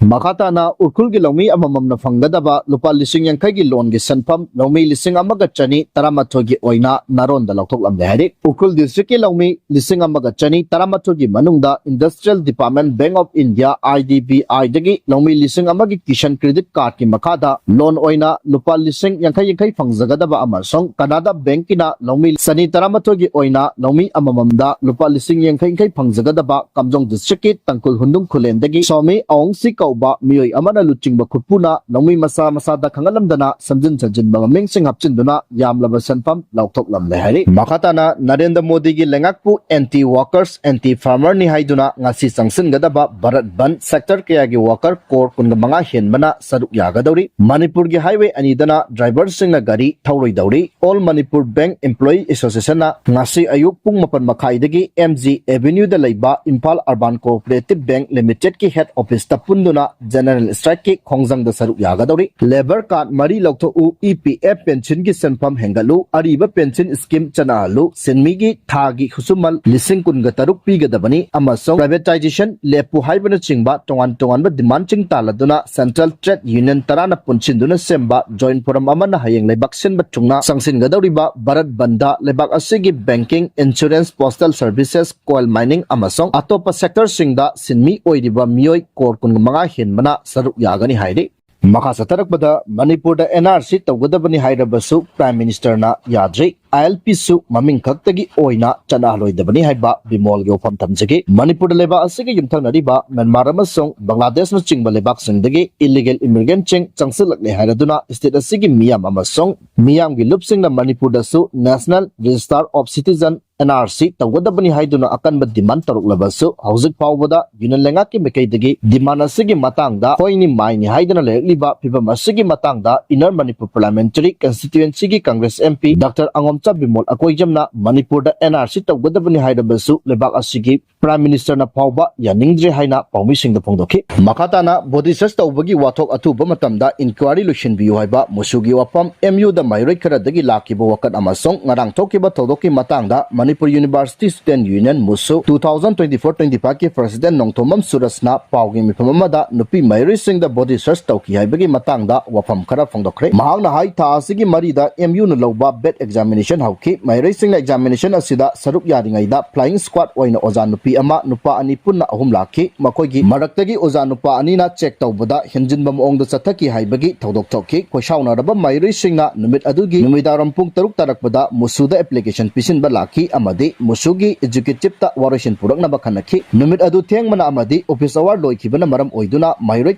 ꯃꯈꯥ ꯇꯥꯅ ꯎꯈ꯭ꯔꯨꯜꯒꯤ ꯂꯧꯃꯤ ꯑꯃꯃꯝꯅ ꯐꯪꯒꯗꯕ ꯂꯨꯄꯥ ꯂꯤꯁꯤꯡ ꯌꯥꯡꯈꯩꯒꯤ ꯂꯣꯟꯒꯤ ꯁꯦꯟꯐꯝ ꯂꯧꯃꯤ ꯂꯤꯁꯤꯡ ꯑꯃꯒ ꯆꯅꯤ ꯇꯔꯥꯃꯥꯊꯣꯏꯒꯤ ꯑꯣꯏꯅ ꯅꯥꯔꯣꯟꯗ ꯂꯧꯊꯣꯛꯂꯝꯂꯦ ꯍꯥꯏꯔꯤ꯫ ꯎꯈ꯭ꯔꯨꯜ ꯗꯤꯁꯇ꯭ꯔꯤꯛꯀꯤ ꯂꯧꯃꯤ ꯂꯤꯁꯤꯡ ꯑꯃꯒ ꯆꯅꯤ ꯇꯔꯥꯃꯥꯊꯣꯏꯒꯤ ꯃꯅꯨꯡꯗ Industrial Department Bank of India, I D B I ꯗꯒꯤ ꯂꯧꯃꯤ ꯂꯤꯁꯤꯡ ꯑꯃꯒꯤ ꯀꯤꯁꯟ ꯀ꯭ꯔꯦꯗꯤꯠ ꯀꯥꯔꯗꯀꯤ ꯃꯈꯥꯗ ꯂꯣꯟ ꯑꯣꯏꯅ ꯂꯨꯄꯥ ꯂꯤꯁꯤꯡ ꯌꯥꯡꯈꯩ ꯌꯥꯡꯈꯩ ꯐꯪꯖꯒꯗꯕ ꯑꯃꯁꯨꯡ ꯀꯅꯥꯗꯥ ꯕꯦꯡꯀꯤꯅ ꯂꯧꯃꯤ ꯆꯅꯤ ꯇꯔꯥꯃꯥꯊꯣꯏꯒꯤ ꯑꯣꯏꯅ ꯂꯧꯃꯤ ꯑꯃꯃꯝꯗ ꯂꯨꯄꯥ ꯂꯤꯁꯤꯡ ꯌꯥꯡꯈꯩ ꯌꯥꯡꯈꯩ ꯐꯪꯖꯒꯗꯕ ꯀꯥꯝꯖꯣꯡ ꯗꯤꯁꯇ꯭ꯔꯤꯛꯀꯤ ꯇꯥꯡꯈꯨꯜ ꯍꯨꯟꯗꯨꯡ ꯈꯨꯂꯦꯟꯗꯒꯤ ꯁ꯭ꯋꯥꯃꯤ ꯑꯋꯣꯡꯁꯤ ꯀꯧꯕ ꯃꯤꯑꯣꯏ ꯑꯃꯅ ꯂꯨꯆꯤꯡꯕ ꯈꯨꯠꯄꯨꯅ ꯂꯧꯃꯤ ꯃꯁꯥ ꯃꯁꯥꯗ ꯈꯪꯍꯜꯂꯝꯗꯅ ꯁꯦꯝꯖꯤꯟ ꯁꯥꯖꯤꯟꯕ ꯃꯃꯤꯡꯁꯤꯡ ꯍꯥꯞꯆꯤꯟꯗꯨꯅ ꯌꯥꯝꯂꯕ ꯁꯦꯟꯐꯝ ꯂꯧꯊꯣꯛꯂꯝꯂꯦ ꯍꯥꯏꯔꯤ꯫ ꯃꯈꯥ ꯇꯥꯅ ꯅꯔꯦꯟꯗ꯭ꯔ ꯃꯣꯗꯤꯒꯤ ꯂꯩꯉꯥꯛꯄꯨ anti workers, anti farmerꯅꯤ ꯍꯥꯏꯗꯨꯅ ꯉꯁꯤ ꯆꯪꯁꯤꯟꯒꯗꯕ ꯚꯥꯔꯠ ꯕꯟꯗ ꯁꯦꯛꯇꯔ ꯀꯌꯥꯒꯤ ꯋꯥꯀꯔ ꯀ꯭ꯔꯣꯔ ꯀꯨꯟꯃꯉꯥ ꯍꯦꯟꯕꯅ ꯁꯔꯨꯛ ꯌꯥꯒꯗꯧꯔꯤ꯫ ꯃꯅꯤꯄꯨꯔꯒꯤ ꯍꯥꯏꯋꯦ ꯑꯅꯤꯗꯅ ꯗ꯭ꯔꯥꯏꯚꯔꯁꯤꯡꯅ ꯒꯥꯔꯤ ꯊꯧꯔꯣꯏꯗꯧꯔꯤ꯫ All Manipur Bank Employee Associationꯅ ꯉꯁꯤ ꯑꯌꯨꯛ ꯄꯨꯡ ꯃꯥꯄꯟ ꯃꯈꯥꯏꯗꯒꯤ M G Avenueꯗ ꯂꯩꯕ Imphal Urban Cooperative Bank Limitedꯀꯤ head officeꯇ ꯄꯨꯟꯗꯨꯅ general strikeꯀꯤ ꯈꯣꯡꯖꯪꯗ ꯁꯔꯨꯛ ꯌꯥꯒꯗꯧꯔꯤ꯫ Labour card ꯃꯔꯤ ꯂꯧꯊꯣꯛꯎ, E P F pensionꯒꯤ ꯁꯦꯟꯐꯝ ꯍꯦꯟꯒꯠꯂꯨ, ꯑꯔꯤꯕ pension scheme ꯆꯠꯅꯍꯜꯂꯨ, ꯁꯤꯟꯃꯤꯒꯤ ꯊꯥꯒꯤ ꯈꯨꯠꯁꯨꯃꯟ ꯂꯤꯁꯤꯡ ꯀꯨꯟꯒ ꯇꯔꯨꯛ ꯄꯤꯒꯗꯕꯅꯤ ꯑꯃꯁꯨꯡ privatization ꯂꯦꯞꯄꯨ ꯍꯥꯏꯕꯅꯆꯤꯡꯕ ꯇꯣꯉꯥꯟ ꯇꯣꯉꯥꯟꯕ demandꯁꯤꯡ ꯇꯥꯜꯂꯗꯨꯅ Central Trade Union ꯇꯔꯥꯅ ꯄꯨꯟꯁꯤꯟꯗꯨꯅ ꯁꯦꯝꯕ joint forum ꯑꯃꯅ ꯍꯌꯦꯡ ꯂꯩꯕꯥꯛ ꯁꯤꯟꯕ ꯊꯨꯡꯅ ꯆꯪꯁꯤꯟꯒꯗꯧꯔꯤꯕ ꯚꯥꯔꯠ ꯕꯟꯗ ꯂꯩꯕꯥꯛ ꯑꯁꯤꯒꯤ banking, insurance, postal services, coal mining ꯑꯃꯁꯨꯡ ꯑꯇꯣꯞꯄ sectorꯁꯤꯡꯗ ꯁꯤꯟꯃꯤ ꯑꯣꯏꯔꯤꯕ ꯃꯤꯑꯣꯏ ꯀ꯭ꯔꯣꯔ ꯀꯨꯟꯃꯉꯥ ꯍꯦꯟꯕꯅ ꯁꯔꯨꯛ ꯌꯥꯒꯅꯤ ꯍꯥꯏꯔꯤ꯫ ꯃꯈꯥ ꯆꯠꯊꯔꯛꯄꯗ ꯃꯅꯤꯄꯨꯔꯗ N R C ꯇꯧꯒꯗꯕꯅꯤ ꯍꯥꯏꯔꯕꯁꯨ Prime Ministerꯅ ꯌꯥꯗ꯭ꯔꯤ꯫ I L Pꯁꯨ ꯃꯃꯤꯡ ꯈꯛꯇꯒꯤ ꯑꯣꯏꯅ ꯆꯠꯅꯍꯜꯂꯣꯏꯗꯕꯅꯤ ꯍꯥꯏꯕ ꯕꯤꯃꯣꯜꯒꯤ ꯋꯥꯐꯝ ꯊꯝꯖꯒꯦ꯫ ꯃꯅꯤꯄꯨꯔꯗ ꯂꯩꯕꯥꯛ ꯑꯁꯤꯒ ꯌꯨꯝꯊꯪꯅꯔꯤꯕ ꯃ꯭ꯌꯥꯟꯃꯥꯔ ꯑꯃꯁꯨꯡ ꯕꯪꯒ꯭ꯂꯥꯗꯦꯁꯅꯆꯤꯡꯕ ꯂꯩꯕꯥꯛꯁꯤꯡꯗꯒꯤ illegal immigrantꯁꯤꯡ ꯆꯪꯁꯤꯜꯂꯛꯂꯦ ꯍꯥꯏꯔꯗꯨꯅ state ꯑꯁꯤꯒꯤ ꯃꯤꯌꯥꯝ ꯑꯃꯁꯨꯡ ꯃꯤꯌꯥꯝꯒꯤ ꯂꯨꯞꯁꯤꯡꯅ ꯃꯅꯤꯄꯨꯔꯗꯁꯨ National Register of Citizen N R C ꯇꯧꯒꯗꯕꯅꯤ ꯍꯥꯏꯗꯨꯅ ꯑꯀꯟꯕ demand ꯇꯧꯔꯛꯂꯕꯁꯨ, ꯍꯧꯖꯤꯛ ꯐꯥꯎꯕꯗ union ꯂꯩꯉꯥꯛꯀꯤ ꯃꯥꯏꯀꯩꯗꯒꯤ demand ꯑꯁꯤꯒꯤ ꯃꯇꯥꯡꯗ ꯍꯣꯏꯅꯤ ꯃꯥꯏꯅꯤ ꯍꯥꯏꯗꯨꯅ ꯂꯩꯔꯛꯂꯤꯕ ꯐꯤꯕꯝ ꯑꯁꯤꯒꯤ ꯃꯇꯥꯡꯗ Inner Manipur Parliamentary Constituencyꯒꯤ Congress M P Doctor ꯑꯉꯣꯝꯆꯥ Bimol ꯑꯀꯣꯏꯖꯝꯅ ꯃꯅꯤꯄꯨꯔꯗ N R C ꯇꯧꯒꯗꯕꯅꯤ ꯍꯥꯏꯔꯕꯁꯨ ꯂꯩꯕꯥꯛ ꯑꯁꯤꯒꯤ Prime Ministerꯅ ꯐꯥꯎꯕ ꯌꯥꯅꯤꯡꯗ꯭ꯔꯦ ꯍꯥꯏꯅ ꯄꯥꯎꯃꯤꯁꯤꯡꯗ ꯐꯣꯡꯗꯣꯛꯈꯤ꯫ ꯃꯈꯥ ꯇꯥꯅ body search ꯇꯧꯕꯒꯤ ꯋꯥꯊꯣꯛ ꯑꯊꯨꯕ ꯃꯇꯝꯗ inquiry ꯂꯣꯏꯁꯤꯟꯕꯤꯌꯨ ꯍꯥꯏꯕ ꯃꯨꯁꯨꯒꯤ ꯋꯥꯐꯝ, M Uꯗ ꯃꯍꯩꯔꯣꯏ ꯈꯔꯗꯒꯤ ꯂꯥꯛꯈꯤꯕ ꯋꯥꯀꯠ ꯑꯃꯁꯨꯡ ꯉꯔꯥꯡ ꯊꯣꯛꯈꯤꯕ ꯊꯧꯗꯣꯛꯀꯤ ꯃꯇꯥꯡꯗ Manipur Manipur university student union, ꯃꯨꯁꯨ, two thousand twenty four twenty ꯐꯥꯏꯚꯀꯤ ꯄ꯭ꯔꯁꯤꯗꯦꯟꯠ ꯅꯣꯡꯊꯣꯝꯕꯝ ꯁꯨꯔꯖꯅ ꯄꯥꯎꯒꯤ ꯃꯤꯐꯝ ꯑꯃꯗ ꯅꯨꯄꯤ ꯃꯍꯩꯔꯣꯏꯁꯤꯡꯗ ꯕꯣꯗꯤ ꯁꯔꯆ ꯇꯧꯈꯤ ꯍꯥꯏꯕꯒꯤ ꯃꯇꯥꯡꯗ ꯋꯥꯐꯝ ꯈꯔ ꯐꯣꯡꯗꯣꯛꯈ꯭ꯔꯦ꯫ ꯃꯍꯥꯛꯅ ꯍꯥꯏ, ꯊꯥ ꯑꯁꯤꯒꯤ ꯃꯔꯤꯗ ꯑꯦꯝ ꯌꯨꯅ ꯂꯧꯕ ꯕꯦꯠ ꯑꯦꯛꯖꯥꯃꯤꯅꯦꯁꯟ ꯍꯧꯈꯤ꯫ ꯃꯍꯩꯔꯣꯏꯁꯤꯡꯅ ꯑꯦꯛꯖꯥꯃꯤꯅꯦꯁꯟ ꯑꯁꯤꯗ ꯁꯔꯨꯛ ꯌꯥꯔꯤꯉꯩꯗ ꯐ꯭ꯂꯥꯏꯌꯤꯡ ꯁ꯭ꯀ꯭ꯋꯥꯗ ꯑꯣꯏꯅ ꯑꯣꯖꯥ ꯅꯨꯄꯤ ꯑꯃ, ꯅꯨꯄꯥ ꯑꯅꯤ ꯄꯨꯟꯅ ꯑꯍꯨꯝ ꯂꯥꯛꯈꯤ꯫ ꯃꯈꯣꯏꯒꯤ ꯃꯔꯛꯇꯒꯤ ꯑꯣꯖꯥ ꯅꯨꯄꯥ ꯑꯅꯤꯅ ꯆꯦꯛ ꯇꯧꯕꯗ ꯍꯦꯟꯖꯤꯟꯕ ꯃꯑꯣꯡꯗ ꯆꯠꯊꯈꯤ ꯍꯥꯏꯕꯒꯤ ꯊꯧꯗꯣꯛ ꯊꯣꯛꯈꯤ꯫ ꯈꯣꯏꯁꯥꯎꯅꯔꯕ ꯃꯍꯩꯔꯣꯏꯁꯤꯡꯅ ꯅꯨꯃꯤꯠ ꯑꯗꯨꯒꯤ ꯅꯨꯃꯤꯗꯥꯡꯋꯥꯏꯔꯝ ꯄꯨꯡ ꯇꯔꯨꯛ ꯇꯥꯔꯛꯄꯗ ꯃꯨꯁꯨꯗ ꯑꯦꯄ꯭ꯂꯤꯀꯦꯁꯟ ꯄꯤꯁꯤꯟꯕ ꯂꯥꯛꯈꯤ ꯑꯃꯗꯤ ꯃꯨꯁꯨꯒꯤ ꯑꯦꯛꯖꯤꯀ꯭ꯌꯨꯇꯤꯚꯇ ꯋꯥꯔꯣꯏꯁꯤꯟ ꯄꯨꯔꯛꯅꯕ ꯈꯟꯅꯈꯤ꯫ ꯅꯨꯃꯤꯠ ꯑꯗꯨ ꯊꯦꯡꯕꯅ ꯑꯃꯗꯤ ꯑꯣꯐꯤꯁ ꯑꯋꯥꯔ ꯂꯣꯏꯈꯤꯕꯅ ꯃꯔꯝ ꯑꯣꯏꯗꯨꯅ ꯃꯍꯩꯔꯣꯏ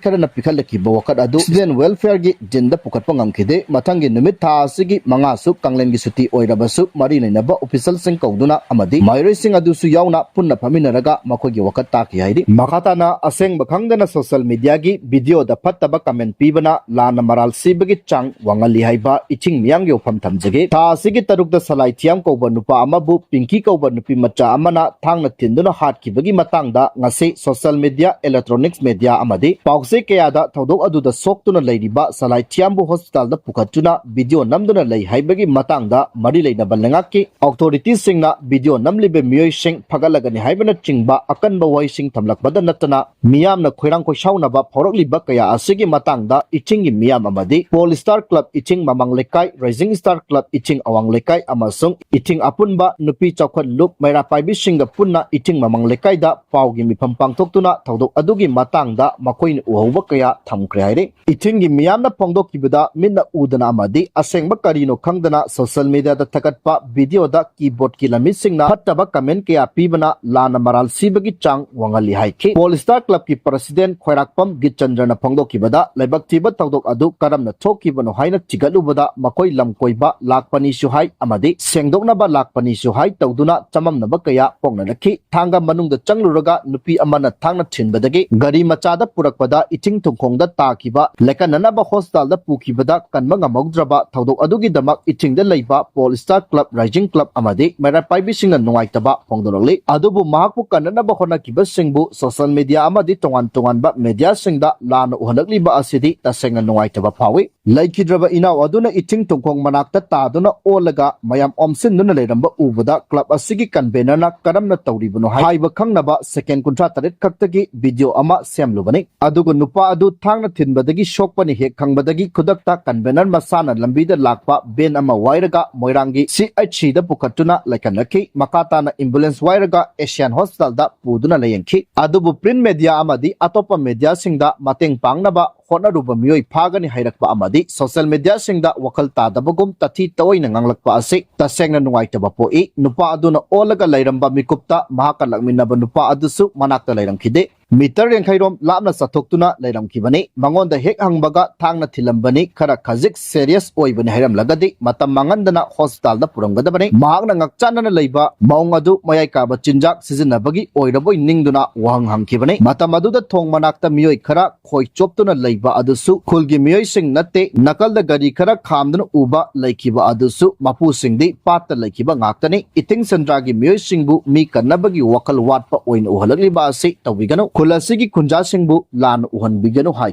ꯈꯔꯅ ꯄꯤꯈꯠꯂꯛꯈꯤꯕ ꯋꯥꯀꯠ ꯑꯗꯨ ꯁ꯭ꯇꯨꯗꯦꯟꯠ ꯋꯦꯜꯐꯤꯌꯔꯒꯤ ꯗꯤꯟꯗ ꯄꯨꯈꯠꯄ ꯉꯝꯈꯤꯗꯦ꯫ ꯃꯊꯪꯒꯤ ꯅꯨꯃꯤꯠ ꯊꯥ ꯑꯁꯤꯒꯤ ꯃꯉꯥꯁꯨ ꯀꯥꯡꯂꯦꯟꯒꯤ ꯁꯨꯇꯤ ꯑꯣꯏꯔꯕꯁꯨ ꯃꯔꯤ ꯂꯩꯅꯕ ꯑꯣꯐꯤꯁꯦꯜꯁꯤꯡ ꯀꯧꯗꯨꯅ ꯑꯃꯗꯤ ꯃꯍꯩꯔꯣꯏꯁꯤꯡ ꯑꯗꯨꯁꯨ ꯌꯥꯎꯅ ꯄꯨꯟꯅ ꯐꯝꯃꯤꯟꯅꯔꯒ ꯃꯈꯣꯏꯒꯤ ꯋꯥꯀꯠ ꯇꯥꯈꯤ ꯍꯥꯏꯔꯤ꯫ ꯃꯈꯥ ꯇꯥꯅ ꯑꯁꯦꯡꯕ ꯈꯪꯗꯅ ꯁꯣꯁꯤꯌꯦꯜ ꯃꯤꯗꯤꯌꯥꯒꯤ ꯚꯤꯗꯤꯑꯣꯗ ꯐꯠꯇꯕ ꯀꯃꯦꯟ ꯄꯤꯕꯅ ꯂꯥꯟꯅ ꯃꯔꯥꯜ ꯁꯤꯕꯒꯤ ꯆꯥꯡ ꯋꯥꯡꯍꯜꯂꯤ ꯍꯥꯏꯕ ꯏꯊꯤꯡ ꯃꯤꯌꯥꯝꯒꯤ ꯋꯥꯐꯝ ꯊꯝꯖꯒꯦ꯫ ꯊꯥ ꯑꯁꯤꯒꯤ ꯇꯔꯨꯛꯇ ꯁꯂꯥꯏ ꯊꯤꯌꯥꯝ ꯀꯧꯕ ꯅꯨꯄꯥ ꯑꯃꯕꯨ ꯄꯤꯡꯀꯤ ꯀꯧꯕ ꯅꯨꯄꯤ ꯃꯆꯥ ꯑꯃꯅ ꯊꯥꯡꯅ ꯊꯤꯟꯗꯨꯅ ꯍꯥꯠꯈꯤꯕꯒꯤ ꯃꯇꯥꯡꯗ ꯉꯁꯤ ꯁꯣꯁꯤꯌꯦꯜ ꯃꯤꯗꯤꯌꯥ, ꯏꯂꯦꯛꯇ꯭ꯔꯣꯅꯤꯛꯁ ꯃꯤꯗꯤꯌꯥ ꯑꯃꯗꯤ ꯄꯥꯎꯆꯦ ꯀꯌꯥꯗ ꯊꯧꯗꯣꯛ ꯑꯗꯨꯗ ꯁꯣꯛꯇꯨꯅ ꯂꯩꯔꯤꯕ ꯁꯂꯥꯏ ꯊꯤꯌꯥꯝꯕꯨ ꯍꯣꯁꯄꯤꯇꯥꯜꯗ ꯄꯨꯈꯠꯇꯨꯅ ꯚꯤꯗꯤꯑꯣ ꯅꯝꯗꯨꯅ ꯂꯩ ꯍꯥꯏꯕꯒꯤ ꯃꯇꯥꯡꯗ ꯃꯔꯤ ꯂꯩꯅꯕ ꯂꯩꯉꯥꯛꯀꯤ ꯑꯣꯊꯣꯔꯤꯇꯤꯁꯤꯡꯅ ꯚꯤꯗꯤꯑꯣ ꯅꯝꯂꯤꯕ ꯃꯤꯑꯣꯏꯁꯤꯡ ꯐꯒꯠꯂꯒꯅꯤ ꯍꯥꯏꯕꯅꯆꯤꯡꯕ ꯑꯀꯟꯕ ꯋꯥꯍꯩꯁꯤꯡ ꯊꯝꯂꯛꯄꯗ ꯅꯠꯇꯅ ꯃꯤꯌꯥꯝꯅ ꯈꯣꯏꯔꯥꯡ ꯈꯣꯏꯁꯥꯎꯅꯕ ꯐꯥꯎꯔꯛꯂꯤꯕ ꯀꯌꯥ ꯑꯁꯤꯒꯤ ꯃꯇꯥꯡꯗ ꯏꯊꯤꯡꯒꯤ ꯃꯤꯌꯥꯝ ꯑꯃꯗꯤ ꯄꯣꯜ ꯁ꯭ꯇꯥꯔ ꯀ꯭ꯂꯕ ꯏꯊꯤꯡ ꯃꯃꯥꯡ ꯂꯩꯀꯥꯏ, ꯔꯥꯏꯖꯤꯡ ꯁ꯭ꯇꯥꯔ ꯀ꯭ꯂꯕ ꯏꯊꯤꯡ ꯑꯋꯥꯡ ꯂꯩꯀꯥꯏ ꯑꯃꯁꯨꯡ ꯏꯊꯤꯡ ꯑꯄꯨꯟꯕ ꯅꯨꯄꯤ ꯆꯥꯎꯈꯠ ꯂꯨꯞ ꯃꯩꯔꯥ ꯄꯥꯏꯕꯤꯁꯤꯡꯒ ꯄꯨꯟꯅ ꯏꯊꯤꯡ ꯃꯃꯥꯡ ꯂꯩꯀꯥꯏꯗ ꯄꯥꯎꯒꯤ ꯃꯤꯐꯝ ꯄꯥꯡꯊꯣꯛꯇꯨꯅ ꯊꯧꯗꯣꯛ ꯑꯗꯨꯒꯤ ꯃꯇꯥꯡꯗ ꯃꯈꯣꯏꯅ ꯎꯍꯧꯕ ꯀꯌꯥ ꯊꯝꯈ꯭ꯔꯦ ꯍꯥꯏꯔꯤ꯫ ꯏꯊꯤꯡꯒꯤ ꯃꯤꯌꯥꯝꯅ ꯐꯣꯡꯗꯣꯛꯈꯤꯕꯗ ꯃꯤꯠꯅ ꯎꯗꯅ ꯑꯃꯗꯤ ꯑꯁꯦꯡꯕ ꯀꯔꯤꯅꯣ ꯈꯪꯗꯅ ꯁꯣꯁꯤꯌꯦꯜ ꯃꯤꯗꯤꯌꯥꯗ ꯊꯥꯒꯠꯄ ꯚꯤꯗꯤꯑꯣꯗ ꯀꯤꯕꯣꯔꯗꯀꯤ ꯂꯝꯃꯤꯁꯤꯡꯅ ꯐꯠꯇꯕ ꯀꯃꯦꯟ ꯀꯌꯥ ꯄꯤꯕꯅ ꯂꯥꯟꯅ ꯃꯔꯥꯜ ꯁꯤꯕꯒꯤ ꯆꯥꯡ ꯋꯥꯡꯍꯜꯂꯤ ꯍꯥꯏꯈꯤ꯫ ꯄꯣꯜ ꯁ꯭ꯇꯥꯔ ꯀ꯭ꯂꯕꯀꯤ ꯄ꯭ꯔꯁꯤꯗꯦꯟꯠ ꯈ꯭ꯋꯥꯏꯔꯥꯛꯄꯝ ꯒꯤꯠꯆꯟꯗ꯭ꯔꯅ ꯐꯣꯡꯗꯣꯛꯈꯤꯕꯗ ꯂꯥꯏꯕꯛ ꯊꯤꯕ ꯊꯧꯗꯣꯛ ꯑꯗꯨ ꯀꯔꯝꯅ ꯊꯣꯛꯈꯤꯕꯅꯣ ꯍꯥꯏꯅ ꯊꯤꯒꯠꯂꯨꯕꯗ ꯃꯈꯣꯏ ꯂꯝ ꯀꯣꯏꯕ ꯂꯥꯛꯄꯅꯤꯁꯨ ꯍꯥꯏ ꯑꯃꯗꯤ ꯁꯦꯡꯗꯣꯛꯅꯕ ꯂꯥꯛꯄꯅꯤꯁꯨ ꯍꯥꯏ ꯇꯧꯗꯨꯅ ꯆꯃꯝꯅꯕ ꯀꯌꯥ ꯄꯣꯛꯅꯔꯛꯈꯤ꯫ ꯊꯥꯡꯒ ꯃꯅꯨꯡꯗ ꯆꯪꯂꯨꯔꯒ ꯅꯨꯄꯤ ꯑꯃꯅ ꯊꯥꯡꯅ ꯊꯤꯟꯕꯗꯒꯤ ꯒꯥꯔꯤ ꯃꯆꯥꯗ ꯄꯨꯔꯛꯄꯗ ꯏꯊꯤꯡ ꯊꯨꯡꯈꯣꯡꯗ ꯇꯥꯈꯤꯕ, ꯂꯥꯏꯀꯠꯅꯅꯕ ꯍꯣꯁꯄꯤꯇꯥꯜꯗ ꯄꯨꯈꯤꯕꯗ ꯀꯟꯕ ꯉꯝꯍꯧꯗ꯭ꯔꯕ ꯊꯧꯗꯣꯛ ꯑꯗꯨꯒꯤꯗꯃꯛ ꯏꯊꯤꯡꯗ ꯂꯩꯕ pole star club, rising club ꯑꯃꯗꯤ ꯃꯩꯔꯥ ꯄꯥꯏꯕꯤꯁꯤꯡꯅ ꯅꯨꯡꯉꯥꯏꯇꯕ ꯐꯣꯡꯗꯣꯔꯛꯂꯤ꯫ ꯑꯗꯨꯕꯨ ꯃꯍꯥꯛꯄꯨ ꯀꯟꯅꯅꯕ ꯍꯣꯠꯅꯈꯤꯕꯁꯤꯡꯕꯨ ꯁꯣꯁꯤꯌꯦꯜ ꯃꯤꯗꯤꯌꯥ ꯑꯃꯗꯤ ꯇꯣꯉꯥꯟ ꯇꯣꯉꯥꯟꯕ ꯃꯤꯗꯤꯌꯥꯁꯤꯡꯗ ꯂꯥꯟꯅ ꯎꯍꯜꯂꯛꯂꯤꯕ ꯑꯁꯤꯗꯤ ꯇꯁꯦꯡꯅ ꯅꯨꯡꯉꯥꯏꯇꯕ ꯐꯥꯎꯏ꯫ ꯂꯩꯈꯤꯗ꯭ꯔꯕ ꯏꯅꯥꯎ ꯑꯗꯨꯅ ꯏꯊꯤꯡ ꯊꯨꯡꯈꯣꯡ ꯃꯅꯥꯛꯇ ꯇꯥꯗꯨꯅ ꯑꯣꯜꯂꯒ ꯃꯌꯥꯝ ꯑꯣꯝꯁꯤꯟꯗꯨꯅ ꯂꯩꯔꯝꯕ ꯎꯕꯗ club ꯑꯁꯤꯒꯤ convener ꯅ ꯀꯔꯝꯅ ꯇꯧꯔꯤꯕꯅꯣ ꯍꯥꯏꯕ ꯈꯪꯅꯕ second ꯀꯨꯟꯊ꯭ꯔꯥ ꯇꯔꯦꯠ ꯈꯛꯇꯒꯤ video ꯑꯃ ꯁꯦꯝꯂꯨꯕꯅꯤ꯫ ꯑꯗꯨꯒ ꯅꯨꯄꯥ ꯑꯗꯨ ꯊꯥꯡꯅ ꯊꯤꯟꯕꯗꯒꯤ ꯁꯣꯛꯄꯅꯤ ꯍꯦꯛ ꯈꯪꯕꯗꯒꯤ ꯈꯨꯗꯛꯇ convener ꯃꯁꯥꯅ ꯂꯝꯕꯤꯗ ꯂꯥꯛꯄ van ꯑꯃ ꯋꯥꯏꯔꯒ ꯃꯣꯏꯔꯥꯡꯒꯤ C H C ꯗ ꯄꯨꯈꯠꯇꯨꯅ ꯂꯩꯈꯠꯅꯈꯤ꯫ ꯃꯈꯥ ꯇꯥꯅ ambulance ꯋꯥꯏꯔꯒ Asian Hospital ꯗ ꯄꯨꯗꯨꯅ ꯂꯥꯌꯦꯡꯈꯤ꯫ ꯑꯗꯨꯕꯨ print media ꯑꯃꯗꯤ ꯑꯇꯣꯞꯄ media ꯁꯤꯡꯗ ꯃꯇꯦꯡ ꯄꯥꯡꯅꯕ ꯍꯣꯠꯅꯔꯨꯕ ꯃꯤꯑꯣꯏ ꯐꯥꯒꯅꯤ ꯍꯥꯏꯔꯛꯄ ꯑꯃꯗꯤ social media ꯁꯤꯡꯗ ꯋꯥꯈꯜ ꯇꯥꯗꯕꯒꯨꯝ ꯇꯊꯤ ꯇꯑꯣꯏꯅ ꯉꯥꯡꯂꯛꯄ ꯑꯁꯤ ꯇꯁꯦꯡꯅ ꯅꯨꯡꯉꯥꯏꯇꯕ ꯄꯣꯛꯏ꯫ ꯅꯨꯄꯥ ꯑꯗꯨꯅ ꯑꯣꯜꯂꯒ ꯂꯩꯔꯝꯕ ꯃꯤꯀꯨꯞꯇ ꯃꯍꯥꯛꯀ ꯂꯥꯛꯃꯤꯟꯅꯕ ꯅꯨꯄꯥ ꯑꯗꯨꯁꯨ ꯃꯅꯥꯛꯇ ꯂꯩꯔꯝꯈꯤꯗꯦ꯫ Meter ꯌꯥꯡꯈꯩ ꯔꯣꯝ ꯂꯥꯞꯅ ꯆꯠꯊꯣꯛꯇꯨꯅ ꯂꯩꯔꯝꯈꯤꯕꯅꯤ꯫ ꯃꯉꯣꯟꯗ ꯍꯦꯛ ꯍꯪꯕꯒ ꯊꯥꯡꯅ ꯊꯤꯜꯂꯝꯕꯅꯤ, ꯈꯔ ꯈꯖꯤꯛ serious ꯑꯣꯏꯕꯅꯤ ꯍꯥꯏꯔꯝꯂꯒꯗꯤ ꯃꯇꯝ ꯃꯥꯡꯍꯟꯗꯅ hospital ꯗ ꯄꯨꯔꯝꯒꯗꯕꯅꯤ꯫ ꯃꯍꯥꯛꯅ ꯉꯛꯆꯥꯟꯅꯅ ꯂꯩꯕ ꯃꯑꯣꯡ ꯑꯗꯨ ꯃꯌꯥꯏ ꯀꯥꯕ ꯆꯤꯟꯖꯥꯛ ꯁꯤꯖꯤꯟꯅꯕꯒꯤ ꯑꯣꯏꯔꯕꯣꯏ ꯅꯤꯡꯗꯨꯅ ꯋꯥꯍꯪ ꯍꯪꯈꯤꯕꯅꯤ꯫ ꯃꯇꯝ ꯑꯗꯨꯗ ꯊꯣꯡ ꯃꯅꯥꯛꯇ ꯃꯤꯑꯣꯏ ꯈꯔ ꯈꯣꯏ ꯆꯣꯞꯇꯨꯅ ꯂꯩꯕ ꯑꯗꯨꯁꯨ ꯈꯨꯜꯒꯤ ꯃꯤꯑꯣꯏꯁꯤꯡ ꯅꯠꯇꯦ꯫ ꯅꯥꯀꯜꯗ ꯒꯥꯔꯤ ꯈꯔ ꯈꯥꯝꯗꯨꯅ ꯎꯕ ꯂꯩꯈꯤꯕ ꯑꯗꯨꯁꯨ ꯃꯄꯨꯁꯤꯡꯗꯤ ꯄꯥꯠꯇ ꯂꯩꯈꯤꯕ ꯉꯥꯛꯇꯅꯤ꯫ ꯏꯇꯤꯡ ꯁꯦꯟꯗ꯭ꯔꯥꯒꯤ ꯃꯤꯑꯣꯏꯁꯤꯡꯕꯨ ꯃꯤ ꯀꯟꯅꯕꯒꯤ ꯋꯥꯈꯜ ꯋꯥꯠꯄ ꯑꯣꯏꯅ ꯎꯍꯜꯂꯛꯂꯤꯕ ꯑꯁꯤ ꯇꯧꯕꯤꯒꯅꯨ꯫ ꯈꯨꯜ ꯑꯁꯤꯒꯤ ꯈꯨꯟꯖꯥꯁꯤꯡꯕꯨ ꯂꯥꯟꯅ ꯎꯍꯟꯕꯤꯒꯅꯨ ꯍꯥꯏ꯫